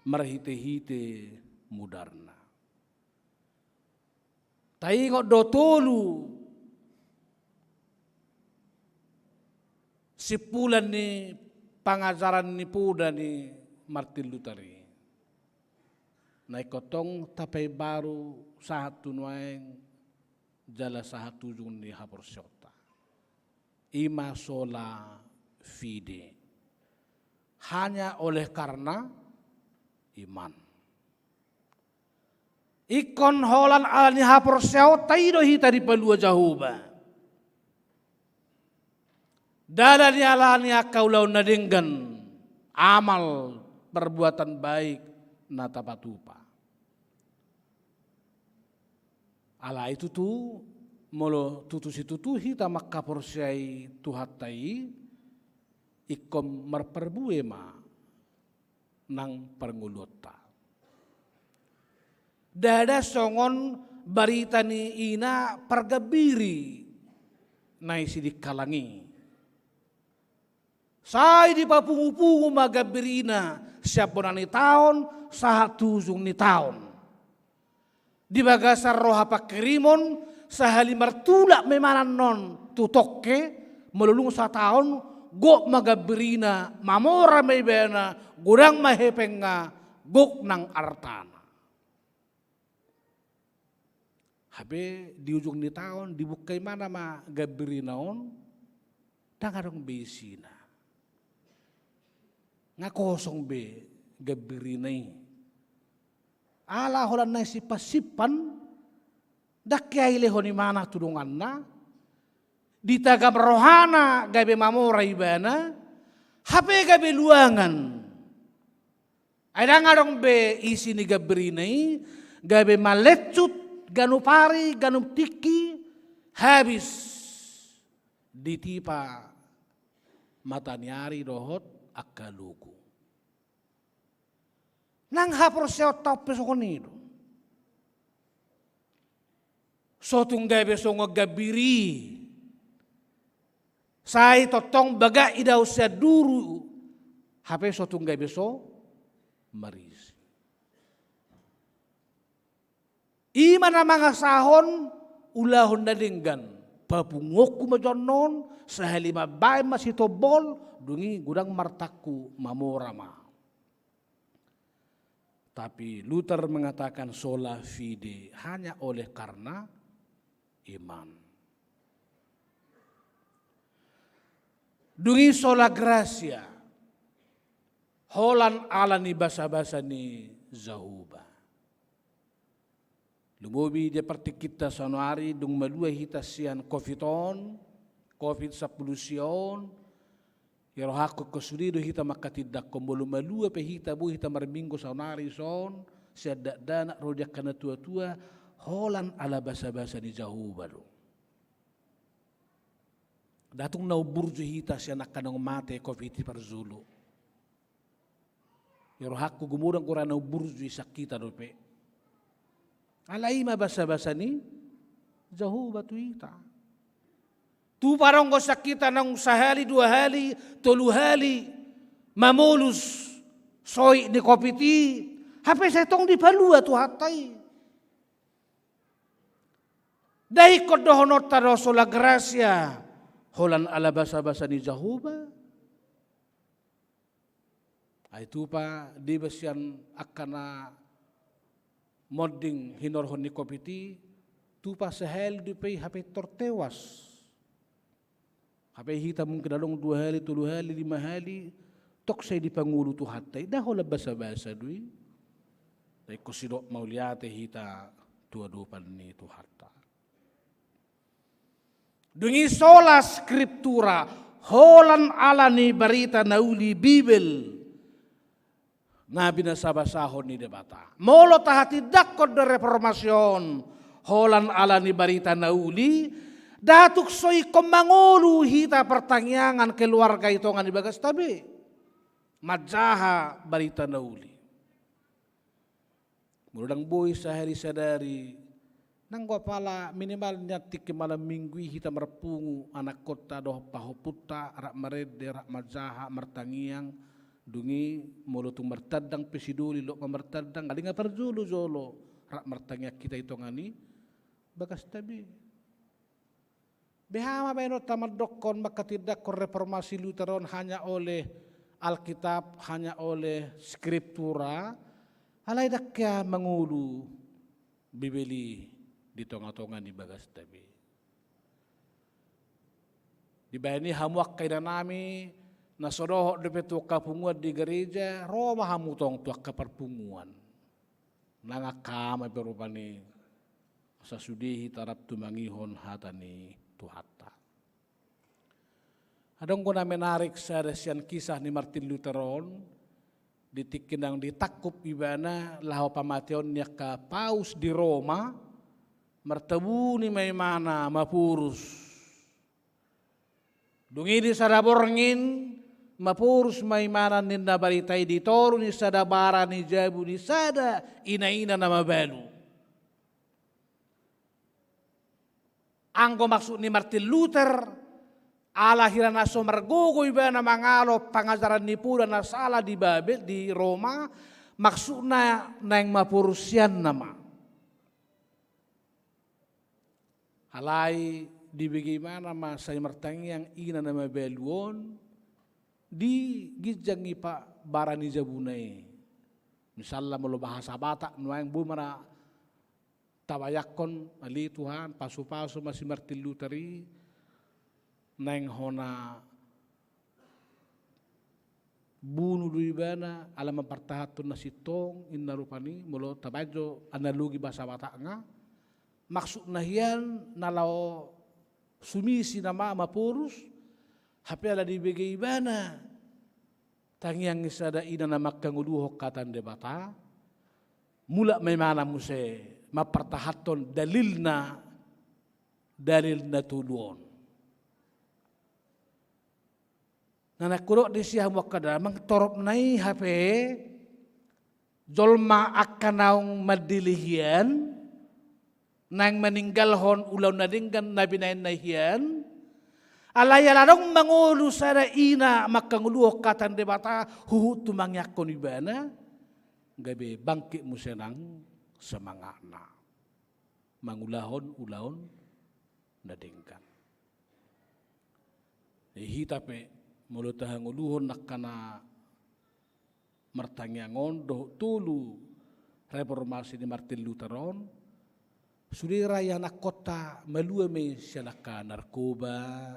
marhitehite mudarna. Taingot do tolu simpulan ni pangajaran ni poda ni Martin Luther i. Na ingkon tong tapaimbaru sahat tu nuaeng jala sahat tu ujung ni haporseaonta. I ma sola fide. Hanya oleh karena iman. Ingkon holan ala ni haporseaonta i do hita dipalua Jahowa. Ndada ni ala ni angka ulaon na denggan, amal, perbuatan baik na tapatupa. Alai tutu, molo tutu situtu hita mangkaporseai Tuhanta i, ingkon marparbue ma nang parngoluonta. Ndada songon barita ni ina pargambiri na i Sidikalang i. Sai dipapungupungu ma gambirina sian bona ni taon sahat tu ujung ni taon. Di bagasan roha pangkirimon, sahali martulak ma ibana annon tu tongke, molo dung sataon, gok ma gambirina, mamora ma ibana, godang ma hepengna, gok nang artana. Hape di ujung ni taon, dibuka ibana ma gambirina on, ndang adong be isina. Nga kosong be gambirina i. Ala holan na simpansimpan, ndang hea dilehon ibana tu donganna, ditagam rohana gabe mamora ibana, hape gabe luangan. Ai ndang adong be isi ni gambirina i, gabe malencut, ganup ari, ganup tingki, habis ditipa mata ni ari dohot angka logu. Nang haporseaonta on pe songon i do. So tung gabe songon gambiri i. Sai tongtong bagak idaon sian duru, hape so tung gabe so marisi. I ma na mangasahon ulahon na denggan, papunguonku ma jo annon, sahali mambahen ma sitombol, dung i godang ma artangku, mamora ma. Tapi Luther mengatakan sola fide, hanya oleh karena iman. Dung i sola gratia, holan ala ni basabasa ni Jahowa. Lumobi di partingkinta saonari, dung malua hita sian covid on, covid sampulu sia on, ia rohangku ingkon sude do hita mangkatindangkon, molo malua pe hita, boi hita marminggu saonari dison, sian dakdanak ro di angka natuatua, holan ala basabasa ni Jahowa do. Ndang tung na umburju hita sian angka naung mate covid i parjolo. Ia rohangku gumodang gora na umburju i sian hita dope. Alai i ma basabasa ni Jahowa tu hita. Tupa adong do sian hita naung sahali, dua hali, tolu hali mamolus soit ni covid i, Hape sai tong dipalua Tuhanta i. Dang ingkon dohononta do sola gratia, holan ala basabasa ni Jahowa. Ai tupa dibaen sian angka na monding hinorhon ni covid i, tupa sahali dope i hape tor tewas. Hape hita mungkin adong dua hali, tolu hali, lima hali, tong sai dipangolu Tuhanta i, dang holan basabasa do i. Dang ingkon sidok mauliate hita tu adopan ni Tuhanta. Dung i sola scriptura, holan ala ni barita na uli Bibel na binasabasahon ni Debata. Molo tahatindangkon do reformasi on holan ala ni barita na uli, dang tung so ingkon mangolu hita partangiangan keluarga i tonga ni bagasta be manjaha barita na uli. Molo dang boi sahali sadari, nanggo apala minimal nian tingki malam minggu i hita marpungu anakkonta dohot pahompunta, rap marende, rap manjaha, martangiang. Dung i molo tung martandang pe sidoli, lot ma martandang, alai nga parjolo-jolo rap martangiang hita i tonga ni bagasta be. Beha ma baenonta mandokkon mangkatindangkon reformasi Luther on hanya oleh Alkitab, hanya oleh Scriptura, alai dang hea mangolu Bibel i di tonga-tonga ni bagasta be. Dibaen i hamu angka inanami, na so dohot dope tu angka punguan di gareja, ro ma hamu tong tu angka parpunguan. Nang angka ama pe rupani, asa sude hita rap tumangihon hata ni Tuhanta. Adong do na menarik sada sian kisah ni Martin Luther on, di tingki nang ditangkup ibana laho pamateon ni angka paus di Roma, martabuni ma imana maporus. Dung i di sada borngin, maporus ma imana ninna barita i di toru ni sada bara ni jabu ni sada ina-ina na mabalu. Anggo maksud ni Martin Luther, ala hira na so margogo ibana mangalo pangajaran ni poda na sala di Babel, di Roma, maksudna naeng maporus sian nama. Alai dibege ibana ma sai martangiang ina na mabalu on di ginjang ni pa-, bara ni jabuna i. Misalna molo bahasa Batak nuaeng boi ma na tabayangkon, ale Tuhan, pasu-pasu ma si Martin Luther i, naeng hona bunu do ibana, ala mampartahanhon na sintong, inna rupani, molo tabaen jo analogi bahasa Batakna, maksudna hian na laho sumisi nama maporus, hape ala dibege ibana tangiang ni sada ina na mangkangoluhon hata ni Debata, mulak ma imana muse mampartahanhon dalilna, dalil na tolu on. Na naeng hudok disi hamu angka damang, toropna i hape jolma angka naung mandele hian, naeng maninggalhon ulaon na denggan na binaenna hian, alai ala adong mangolu sada ina mangkangoluhon hata ni Debata huhut tumangiangkon ibana, gabe bangkit muse nang semangatna mangulahon ulaon na denggan. Jadi hita pe molo tahangoluhon angka na martangiang on dohot tolu reformasi ni Martin Luther on, sude ra ianakhonta malua ma i sian angka narkoba,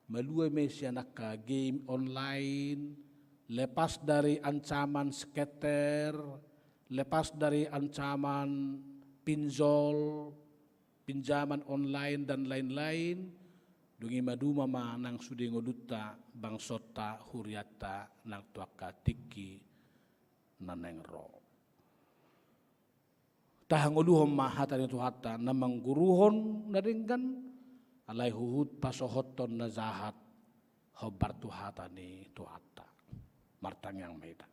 malua ma i sian angka game online, lepas dari ancaman skater, lepas dari ancaman pinjol, pinjaman online dan lain-lain, dung i maduma ma nang sude ngolunta, bangsonta, hurianta nang tu angka tingki na naeng ro. Tahangoluhon ma hata ni Tuhanta na mangguruhon na denggan, alai huhut pasohothon na jahat hombar tu hata ni Tuhanta. Martangiang ma hita.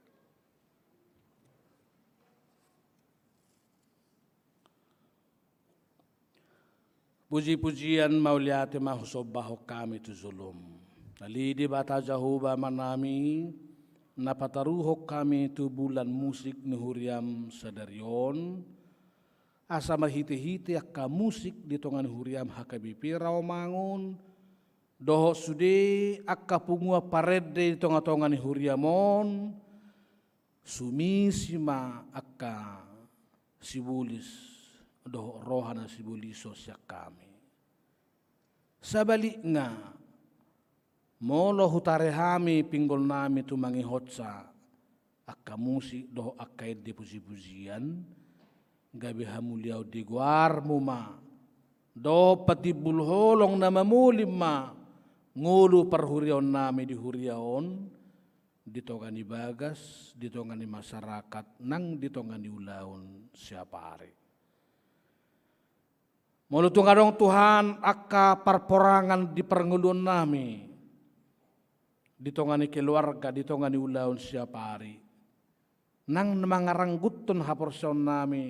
Puji-pujian mauliate ma husombahon hami tu jolom. Ale Debata Jahowa Amanami, na pataruhon hami tu bulan musik ni huriam sadari on, asa marhite-hite angka musik di tonga ni huriam H K B P Rawamangun, dohot sude angka punguan parende di tonga-tonga ni huriam on, sumisi ma angka sibolis dohot roha na sibolis on sian hami. Sabalikna, molo hutare hami pinggolnami tu mangihotsa angka musik dohot angka ende puji-pujian, gabe hamuliaon di goarmu ma dohot patimbul holong na mamolim ma ngolu parhuriaonnami di huria on, di tonga ni bagas, di tonga ni masyarakat, nang di tonga ni ulaon siapari. Molo tung adong Tuhan angka parporangan di parngoluonnami, di tonga ni keluarga, di tonga ni ulaon siapari, nang mangarangguthon haporseaonnami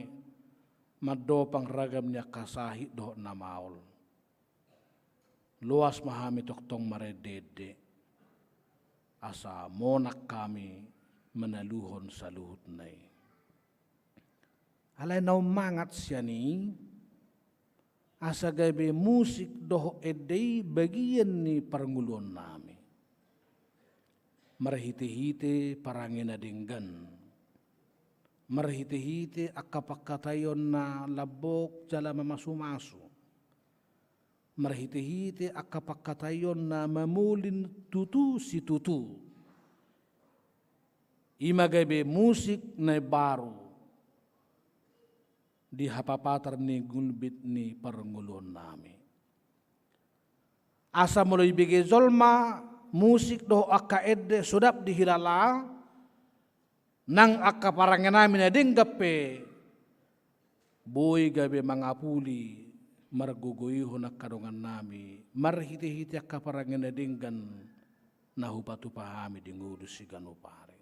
mandopang ragam ni angka sahit dohot na maol, loas ma hami tongtong marende-ende, asa monang hami manaluhon saluhutna i. Alai na ummangat sian i, asa gabe musik dohot ende i bagian ni parngoluonnami. Marhite-hite parange na denggan, marhite-hite angka pangkataion na lambok jala mamasu-masu, marhite-hite angka pangkataion na mamolin tutu situtu, i ma gabe musik na imbaru di hapapatar ni gulmit ni parngoluonnami. Asa molo ibege jolma musik dohot angka ende so dap dihilala, nang angka parangenami na denggan pe boi gabe mangapuli margogoihon angka dongannami marhite-hite angka parange na denggan na hupatupa hami di ngolu siganup ari.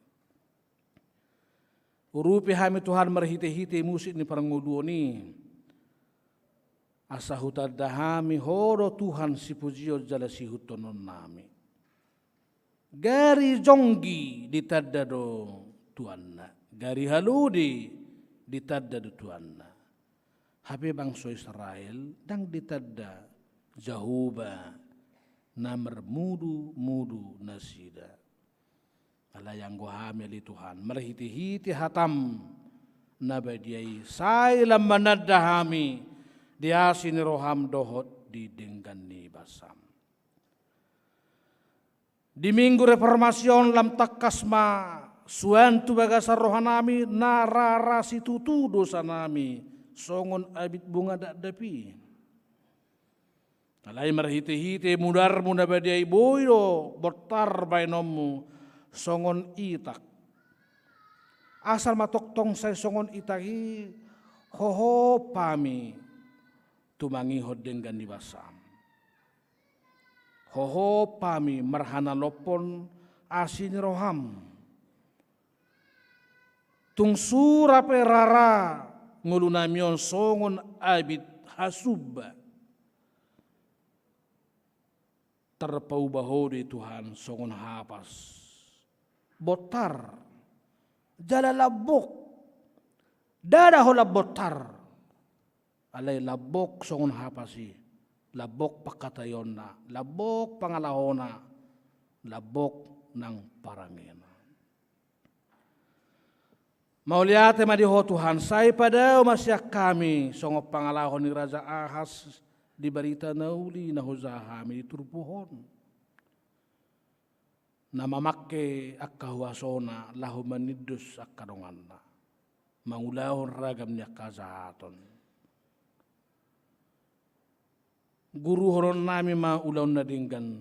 Urupi hami Tuhan marhite-hite musik ni parngoluon i, asa hutanda hami Ho do Tuhan sipujion jala siihuthononnami. Gari jonggi ditanda do tuanna, gari halode ditanda do tuanna. Hape bangso Israel ndang ditanda Jahowa na marmudu-mudu nasida. Alai anggo hami ale Tuhan, marhite-hite hataM na badia i, sai lam mananda hami di asi ni rohaM dohot di denggan ni basaM. Di Minggu Reformasi on lam tangkas ma suan tu bagasan rohanami na rara situtu dosanami songon abit bunga dakdanak i. Alai marhite-hite mudarMu na badia i boi do bontar baenonMu songon itak. Asal ma tongtong sai songon itak i hohop hami tumangihon denggan ni basaM. Hohop hami marhanalophon asi ni rohaM. Tung sura pe rara ngolunami on songon abit hasumba, tarpauba Ho do i Tuhan songon hapas. Bontar jala lambok. Ndada holan bontar. Alai lambok songon hapas i, lambok pangkataionna, lambok pangalahona, lambok nang parangena. Mauliate ma di Ho Tuhan, sai padao ma sian hami songon pangalaho ni Raja Ahas di barita na uli na hujaha hami di turpuk on. Na mamangke angka huasona laho manindos angka donganna, mangulahon ragam ni angka hajahaton. Guruhononnami ma ulaon na denggan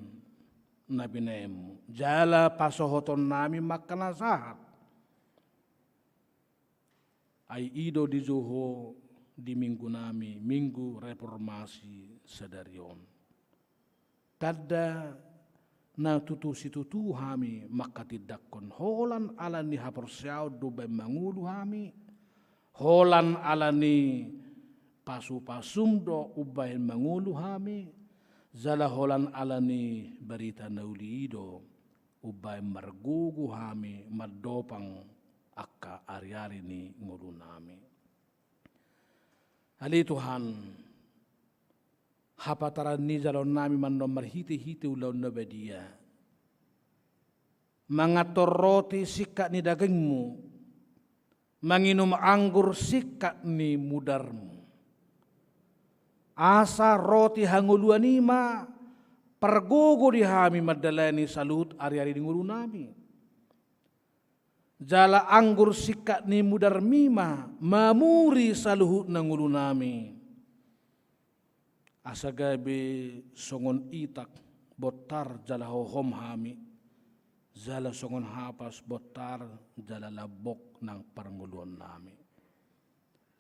na binaenMu, jala pasohotonnami ma angka na sahat. Ai i do dijou Ho di minggunami, Minggu Reformasi sadari on. Tanda na tutu situtu hami manghatindanghon, holan ala ni haporseaon do umbahen mangolu hami, holan ala ni pasu-pasuM do umbahen mangolu hami, jala holan ala ni barita na uli i do umbahen margogo hami mandopang angka ariari ni ngolunami. Ale Tuhan, hapataran ni jaloonnami ma annon marhitehite ulaon na badia, manganhon roti singkat ni dagingmu, manginum anggur singkat ni mudarmu. Asa roti hangoluan i ma pargogo di hami mandalani saluhut ariari ni ngolunami. Jala anggur singkat ni mudarmi ma mamuri saluhutna ngolunami. Asa gabe songon itak bontar jala hohom hami, jala songon hapas bontar jala lambok nang parngoluonnami.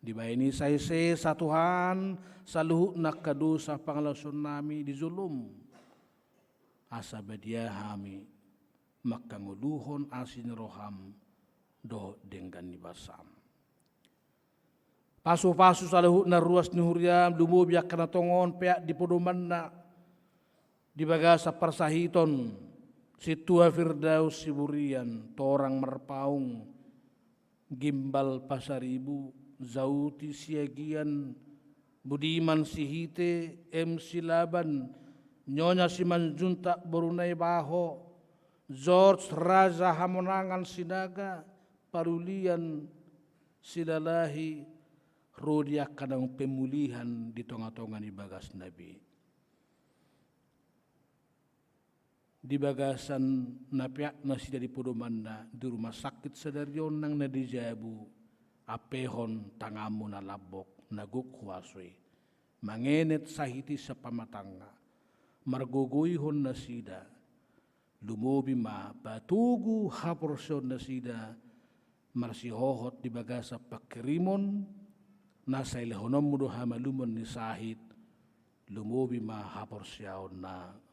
Dibahen i sai sesa Tuhan saluhutna angka dosa pangalaosion nami di jolom. Asa badia hami mangkangoluhon asi ni roham dohot denggan ni basam. Pasupasu saluhutna ruas ni huriam, lumobi angka na tongon peak di podomanna di bagasan parsahiton Sintua Firdaus Siburian, Torang Marpaung, Gimbal Pasaribu, Jauti Siagian, Budiman Sihite, M Silaban, Nyonya Simanjuntak boru Naibaho, George Raja Hamonangan Sinaga, Parulian Silalahi, ro di angka naung pemulihan di tongatonga ni bagasna be. Di bagasan na peak nasida di podomanna di rumah sakit sadari on nang na di jabu, ampehon tanganmu na lambok na gok huaso i, mangenet sahit i sian pamatangna, margogoihon nasida, lumobi ma patogu haporseaon nasida, marsihohot di bagasan pangkirimon, na sai lehononmu do hamalumon ni sahit, lumobi ma haporseaonna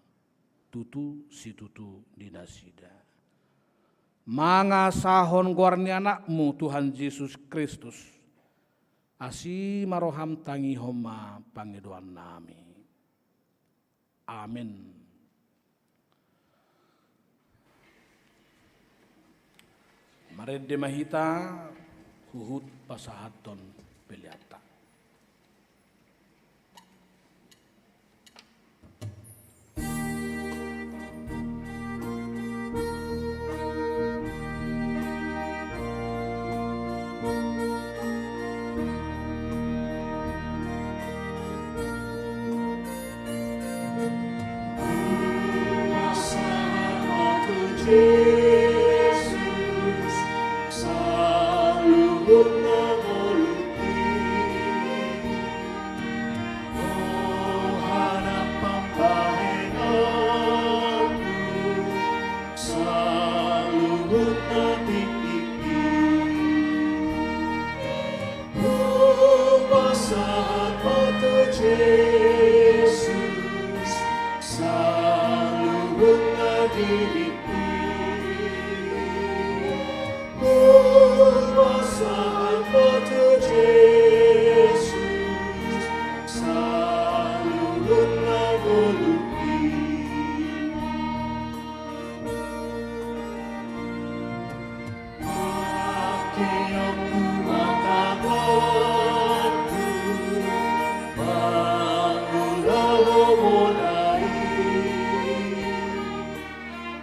tutu situtu di nasida. Mangasahon goar ni Anakmu Tuhan Jesus Kristus, asi ma roham, tangihon ma pangidoannami. Amen. Marende ma hita huhut pasahathon peleanta. Saluhutna tingkingki, hupasahat ma tu Jesus saluhutna diringki. Hupasahat ma tu Jesus saluhutna ngolungki. Mangkeonku ma tanganku, mangula lomo na i.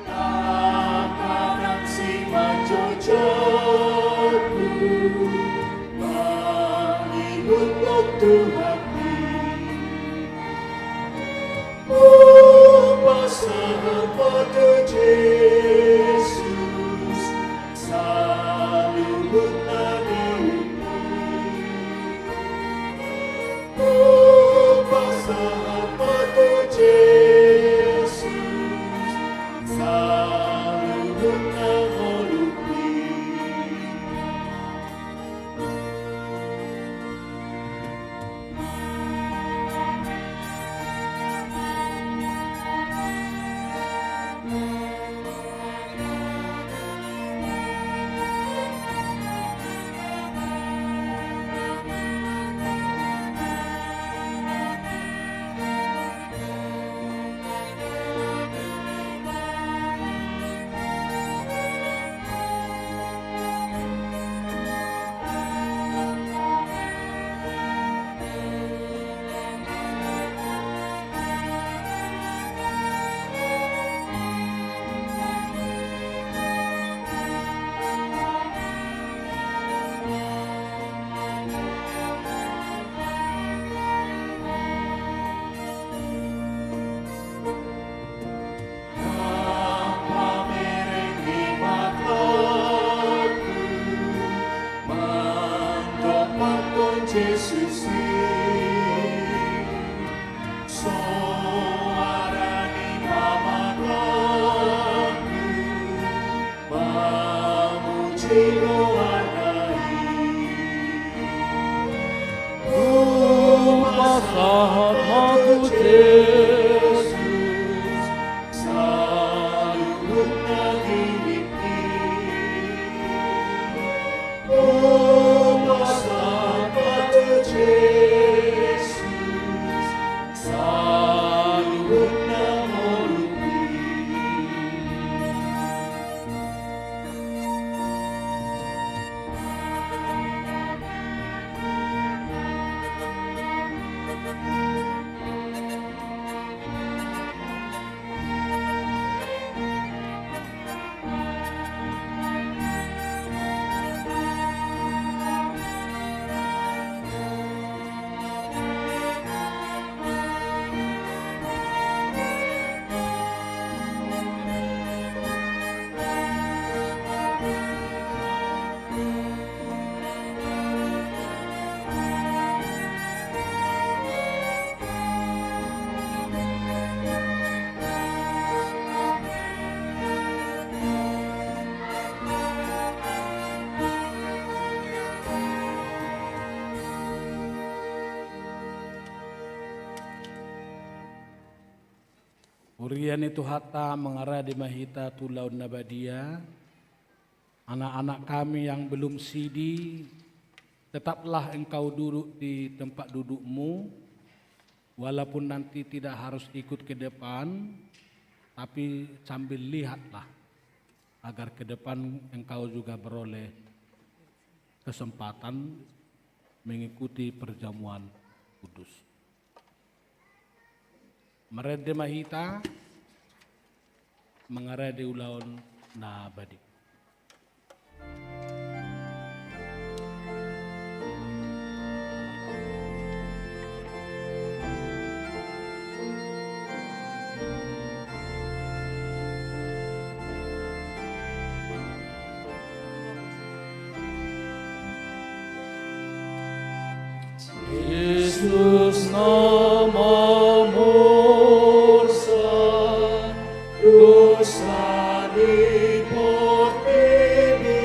Tangkas ma jojorku, mangihuthon Tuhan i. Hupasahat ma tu Jesus saluhutna diringki. Hupasahat ma tu Jesus saluhutna ngolungki. Hupasahat ma tu Jesus saluhutna tingki. Hupasahat ma tu Jesus saluhutna ngolungki. Huria ni Tuhanta, mangarade ma hita tu ulaon na badia. Anak-anak kami yang belum sidi, tetaplah engkau duduk di tempat dudukmu, walaupun nanti tidak harus ikut ke depan, tapi sambil lihatlah, agar ke depan engkau juga beroleh kesempatan mengikuti perjamuan kudus. Marende ma hita, mangarade ulaon na badia. Jesus na mamorsan dosa ni portibi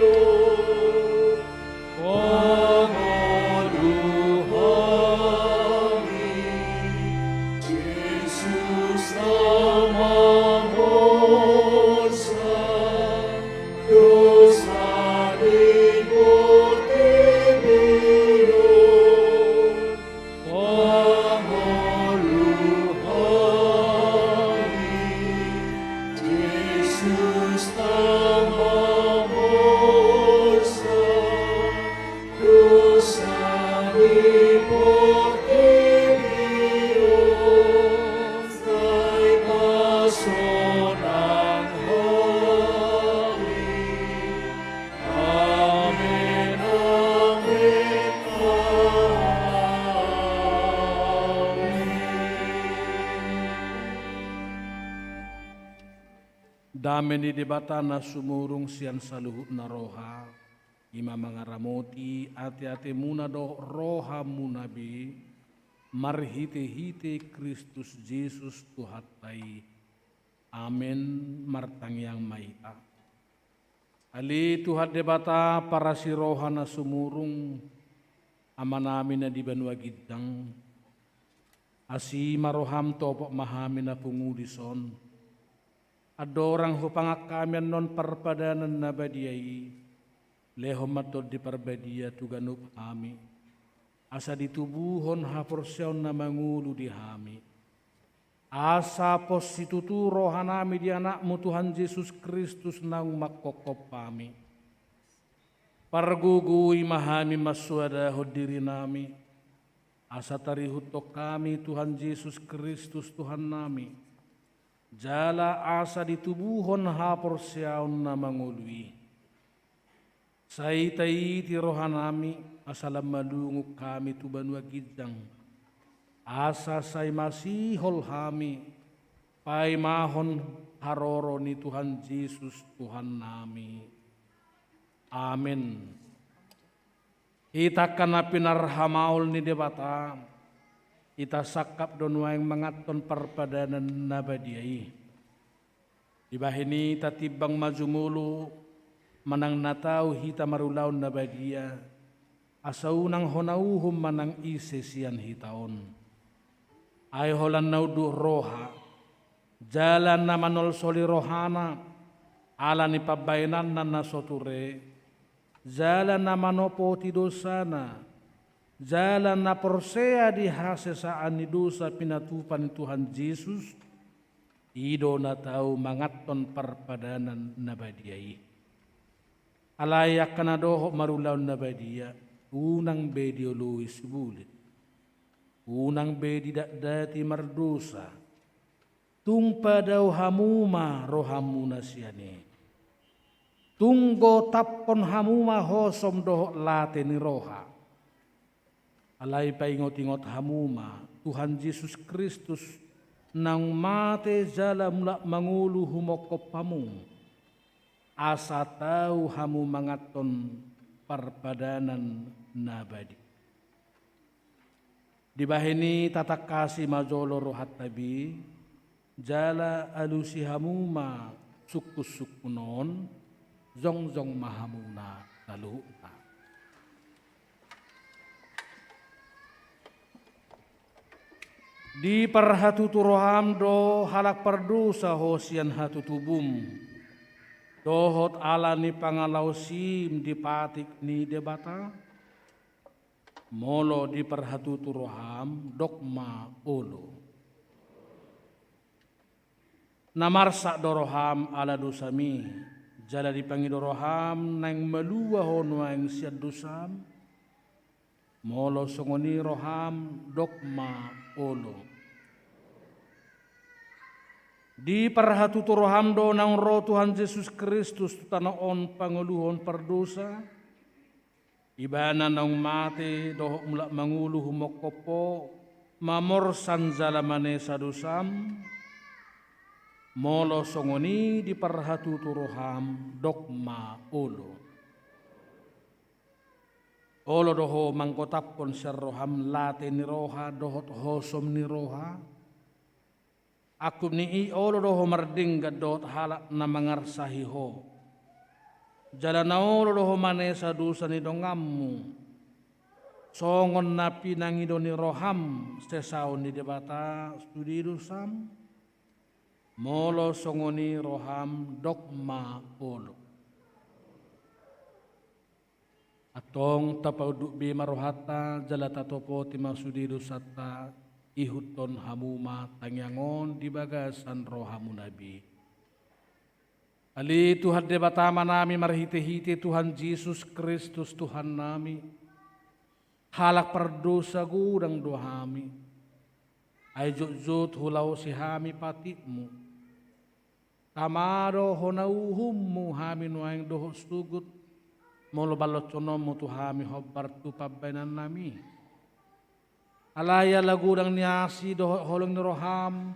on, pangolu hami. Jesus na mamorsan dosa ni portibi on, pangolu hami. Jesus na mamorsan dosa ni portibi on, sai pasonang hami. Amen, amen, amen. Dame ni Debata na sumurung sian saluhutna roha, i ma mangaramoti ateatemuna dohot rohamuna be, marhitehite Kristus Jesus Tuhanta i. Amen. Martangiang ma hita. Ale Tuhan Debata parasi roha na sumurung, Amanami na di banua ginjang, asi ma roham, topot ma hami na pungu dison. Andorang hupangan hami annon parpadanan na badia i, lehon ma Tondi Parbadia tu ganup hami, asa ditubuhon haporseaon na mangolu di hami. Asa pos situtu rohanami di Anakmu Tuhan Jesus Kristus naung manghophop hami. Pargogoi ma hami mansoadahon dirinami, asa tarihuthon hami Tuhan Jesus Kristus Tuhannami, jala asa ditubuhon haporseaon na mangolu i. Sai taiti rohanami, asa lam malungun hami tu banua ginjang, asa sai masihol hami paimahon haroro ni Tuhan Jesus Tuhannami. Amen. Hita angka na pinarhamaol ni Debata, hita sangkap do nuaeng manganhon parpadanan na badia i. Dibahen i tatimbang ma jumolo manang na tau hita marulaon na badia, asa unang hona uhum manang ise sian hita on. Ai holan na unduk roha, jala na manolsoli rohana, ala ni pambahenanna na so ture, jala na manopoti dosana, jala na porsea di hasesaan ni dosa pinatupa ni Tuhan Jesus, i do na tau manganhon parpadanan na badia i. Alai angka na dohot marulaon na badia, unang be dioloi sibulit, unang be didatdati mardosa, tung padao hamu ma rohamuna sian i. Tung gotaphon hamu ma hosom dohot late ni roha. Alai paingot-ingot hamu ma Tuhan Jesus Kristus, naung mate jala mulak mangolu humongkop hamu, asa tau hamu manganhon parpadanan na badia. Dibahen i tatangkasi ma jolo rohanta be, jala alusi hamu ma sungkun-sungkun on, jongjong ma hamuna saluhutna. Diparhatutu roham do halak pardosa ho sian hatutubum, dohot ala ni pangalaosim di patik ni Debata? Molo diparhatutu roham, dok ma olo. Na marsak do roham ala dosami, jala dipangido roham naeng malua ho nuaeng sian dosam? Molo songon i roham, dok ma olo. Diparhatutu roham do naung ro Tuhan Jesus Kristus tu tano on pangoluhon pardosa? Ibana naung mate dohot mulak mangolu humongkop ho, mamorsan jala manesa dosam? Molo songon i diparhatutu roham, dok ma olo. Olo do ho manggotaphon sian roham late ni roha dohot hosom ni roha? Angkup ni i olo do ho mardenggan dohot halak na mangarsahi ho, jala na olo do ho manesa dosa ni donganmu, songon na pinangido ni roham sesaon ni Debata sude dosam? Molo songon i roham, dok ma olo. Antong tapaunduk be ma rohanta jala tatopoti ma sude dosanta, ihuthon hamu ma tangiang on di bagasan rohamuna be. Ale Tuhan Debata Amanami marhite-hite Tuhan Jesus Kristus Tuhannami, halak pardosa godang do hami. Ai jotjot hulaosi hami patikmu. Tama do hona uhummu hami nuaeng dohot sogot, molo balloshononmu tu hami hombar tu pambahenannami. Alai ala godang ni asi dohot holong ni roham,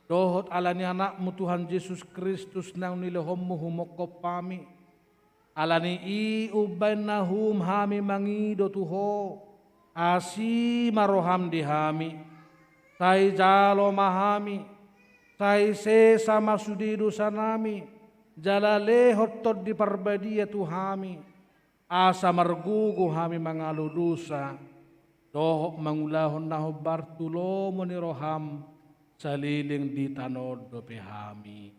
dohot ala ni Anakmu Tuhan Jesus Kristus naung nilehonmu humongkop hami, ala ni i umbahen na uhum hami mangido tu ho, asi ma roham di hami. Sai jalo ma hami, sai sesa ma sude dosanami, jala lehon Tondi Parbadia tu hami, asa margogo hami mangalo dosa, dohot mangulahon na hombar tu lomo ni roham, saleleng di tano on dope hami.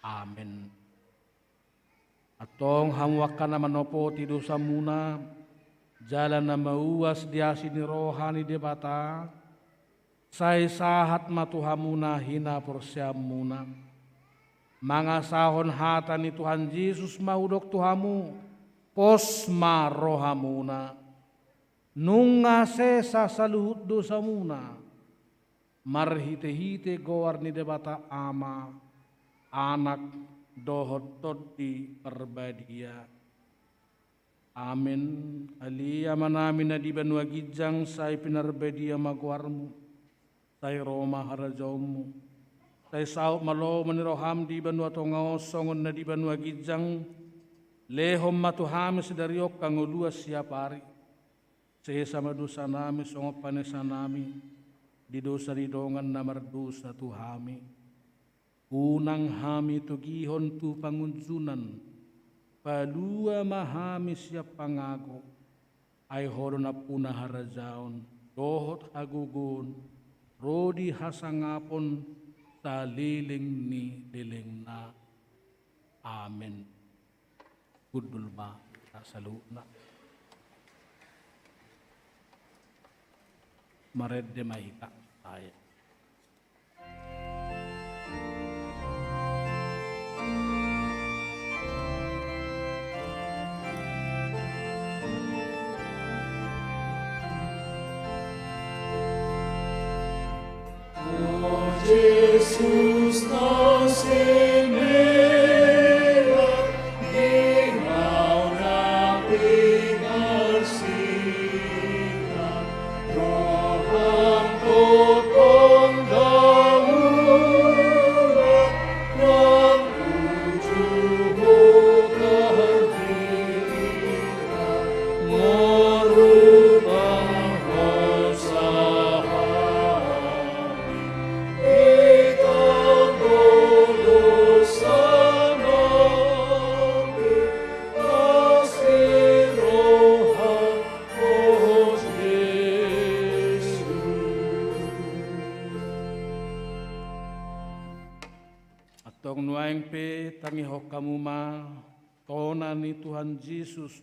Amen. Antong hamu angka na manopoti dosamuna, jala na mauas di asi ni roha ni Debata, sai sahat ma tu hamuna hinaporseaonmuna. Mangasahon hata ni Tuhan Jesus ma hudok tu hamu, pos ma rohamuna. Nunga sesa saluhut dosamuna, marhite-hite goar ni Debata Ama, Anak, dohot Tondi Parbadia. Amen. Ale Amanami na di banua ginjang, sai pinarbadia ma goarmu. Sai ro ma harajaonmu. Sai saut ma lomo ni roham di banua tonga on songon na di banua ginjang. Lehon ma tu hami sadari on hangoluan siapari. Sesa ma dosanami songon panesanami di dosa ni dongan na mardosa tu hami. Unang hami togihon tu pangunjunan, Palua ma hami sian pangago, ai Ho do nampuna harajaon, dohot hagogoon, ro di hasangapon, saleleng ni lelengna. Amen. Hundul ma hita saluhutna. Marende ma hita. Amen. O Jesus, na sinela di Ho na pinarsinta, rohangku tongtong daula, nang uju Ho tardinta, marupahon sahali. Antong nuaeng pe tangihon hamu ma tona ni Tuhan Jesus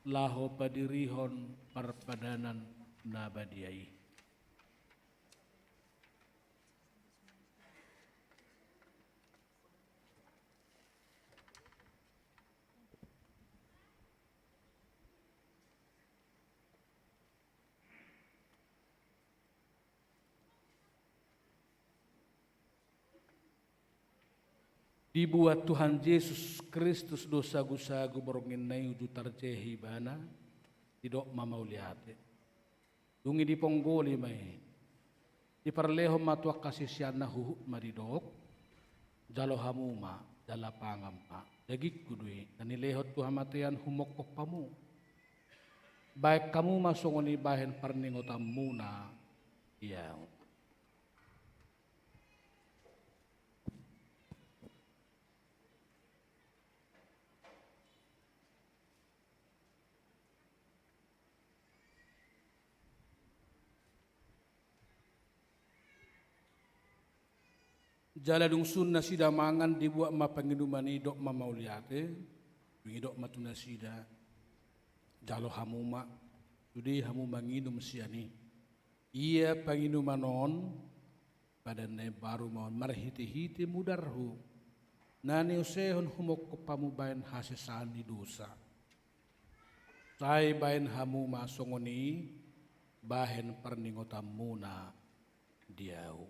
laho padirihon parpadanan na badia i. Dibuat Tuhan Jesus Kristus do sagusagu borngin na i uju tarjehe Ibana, didok ma mauliate. Dung i diponggoli ma i. Diparlehon ma tu angka siseanna huhut ma didok, jalo hamu ma, jala pangan ma. Dagingku do i, na nilehon tu hamatean humongkop hamu. Bahen hamu ma songon i bahen parningotanmuna di ahu. Jala dung sun nasida mangan, dibuat ma panginuman i, didok ma mauliate. Dung i didok ma tu nasida, jalo hamu ma, sude hamu manginum sian i. Ia panginuman on, badan na imbaru ma on marhitehite mudarhu, na niusehon humongkop hamu bahen hasesaan ni dosa. Sai bahen hamu ma songon i bahen parningotanmuna di ahu.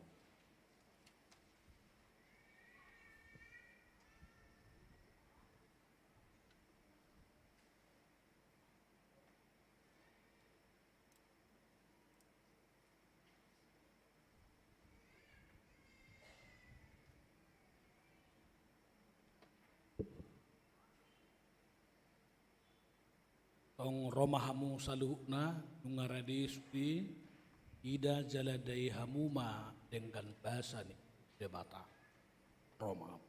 Tong ro ma hamu saluhutna, nunga rade sude, ida jala dai hamu ma denggan basa ni Debata. Ro ma hamu.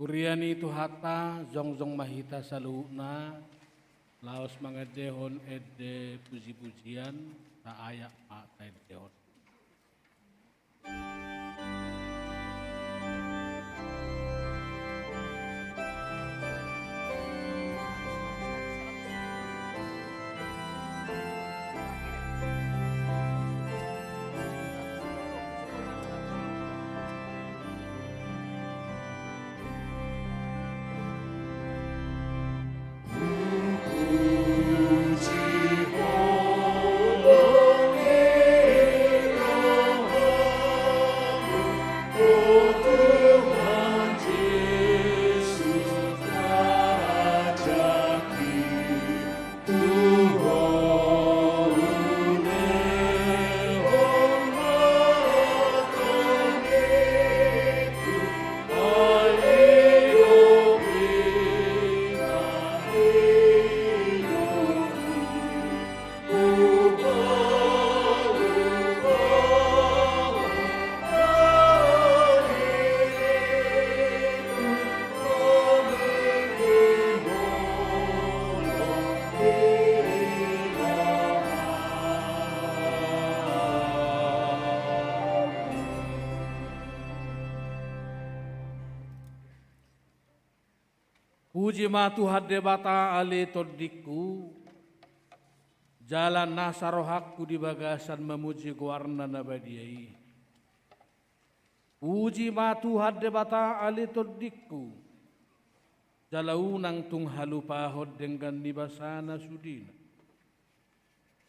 Huria ni Tuhanta, jongjong ma hita saluhutna, laos mangendehon ende pujipujian, saayak ma taendehon. Puji ma Tuhan Debata ale tondingku, jala nasa rohangku di bagasan mamuji goarna na badia i. Puji ma Tuhan Debata ale tondingku, jala unang tung halupahon denggan ni basana sudena.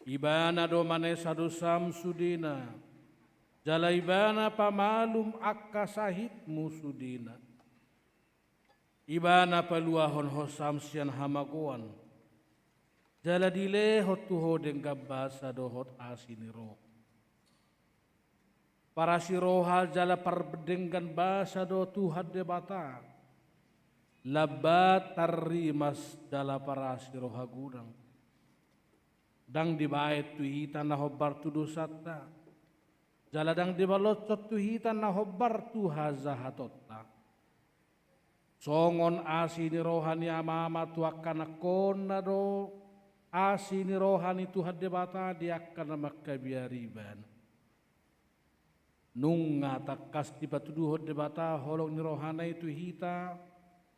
Ibana do manesa dosam sudena, jala Ibana pamalum angka sahitmu sudena. Ibana paluahon ho sam sian hamagoan, jala dilehon tu ho denggan basa dohot asi ni roha. Parasi roha jala pardenggan basa do Tuhan Debata, lambat tarrimas jala parasi roha godang. Ndang dibaen tu hita na hombar tu dosanta, jala ndang dibaloshon tu hita na hombar tu hajahatonta. Songon asi ni roha ni amama tu angka anakkonna do asi ni roha ni Tuhan Debata di angka na mangkabiari Ibana. Nunga tangkas dipatuduhon Debata holong ni rohana i tu hita,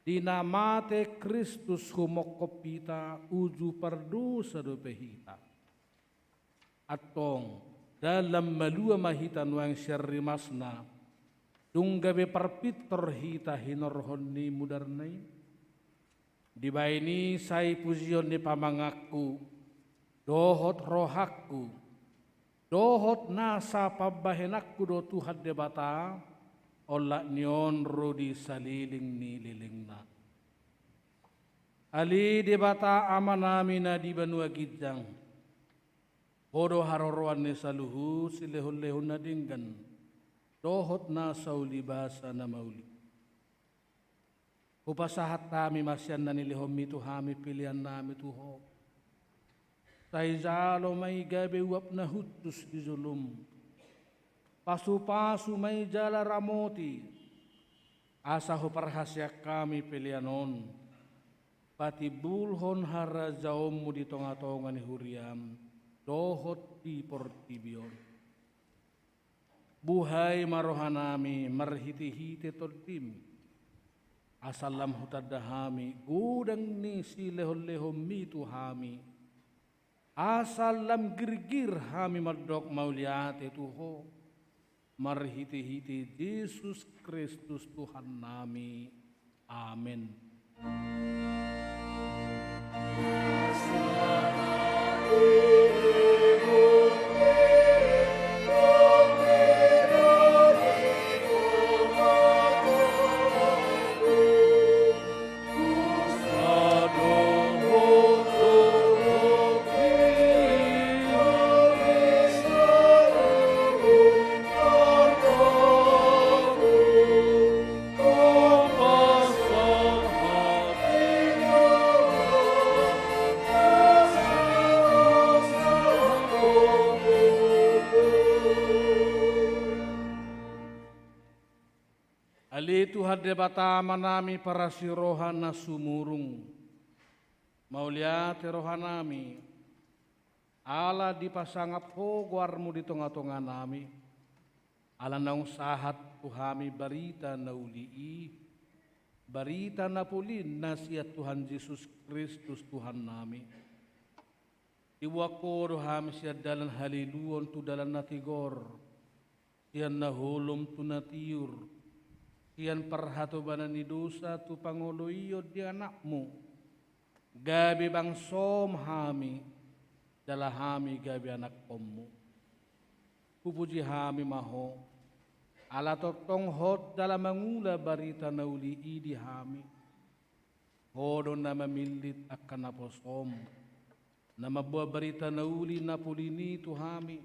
di na mate Kristus humongkop hita uju pardosa dope hita. Antong, ndang lam malua ma hita nuaeng sian rimasna, dung gabe parpintor hita hinorhon ni mudarna i. Dibaen i sai pujion ni pamanganku, dohot rohangku, dohot nasa pambahenanku do Tuhan Debata, olat ni on ro di salelenglelengna. Ale Debata Amanami na di banua ginjang, Ho do haroroan ni saluhut silehonlehon na denggan, dohot nasa uli basa na mauli. Hupasahat hami ma sian na nilehonmi tu hami peleannami tu Ho. Sai jalo ma i gabe uap na hushus di jolom. Pasupasu ma i jala ramoti. Asa huparhaseang hami pelean on patimbulhon harajaonmu di tongatonga ni huriam dohot di portibi on. Buhai ma rohanami marhitehite Tondim, asa lam hutanda hami godang ni silehonlehonmi tu hami, asa lam girgir hami mandok mauliate tu Ho, marhitehite Jesus Kristus Tuhannami. Amen. Ale Tuhan Debata Amanami parasi roha na sumurung, mauliate rohanami, ala dipasangap Ho goarMu di tonga-tonganami, ala naung sahat tu hami barita na uli i, barita na polin na sian Tuhan Jesus Kristus Tuhannami. Dibuat Ho do hami sian dalan haliluon tu dalan na tigor, sian na holom tu na tiur, sian parhatobanan ni dosa tu pangoloion di AnakMu. Gabe bangsoM hami, jala hami gabe anakkonMu. Hupuji hami ma Ho, ala tongtong hot jala mangula barita na uli i di hami. Ho do na mamillit angka naposoM, na mamboan barita na uli na polin i tu hami.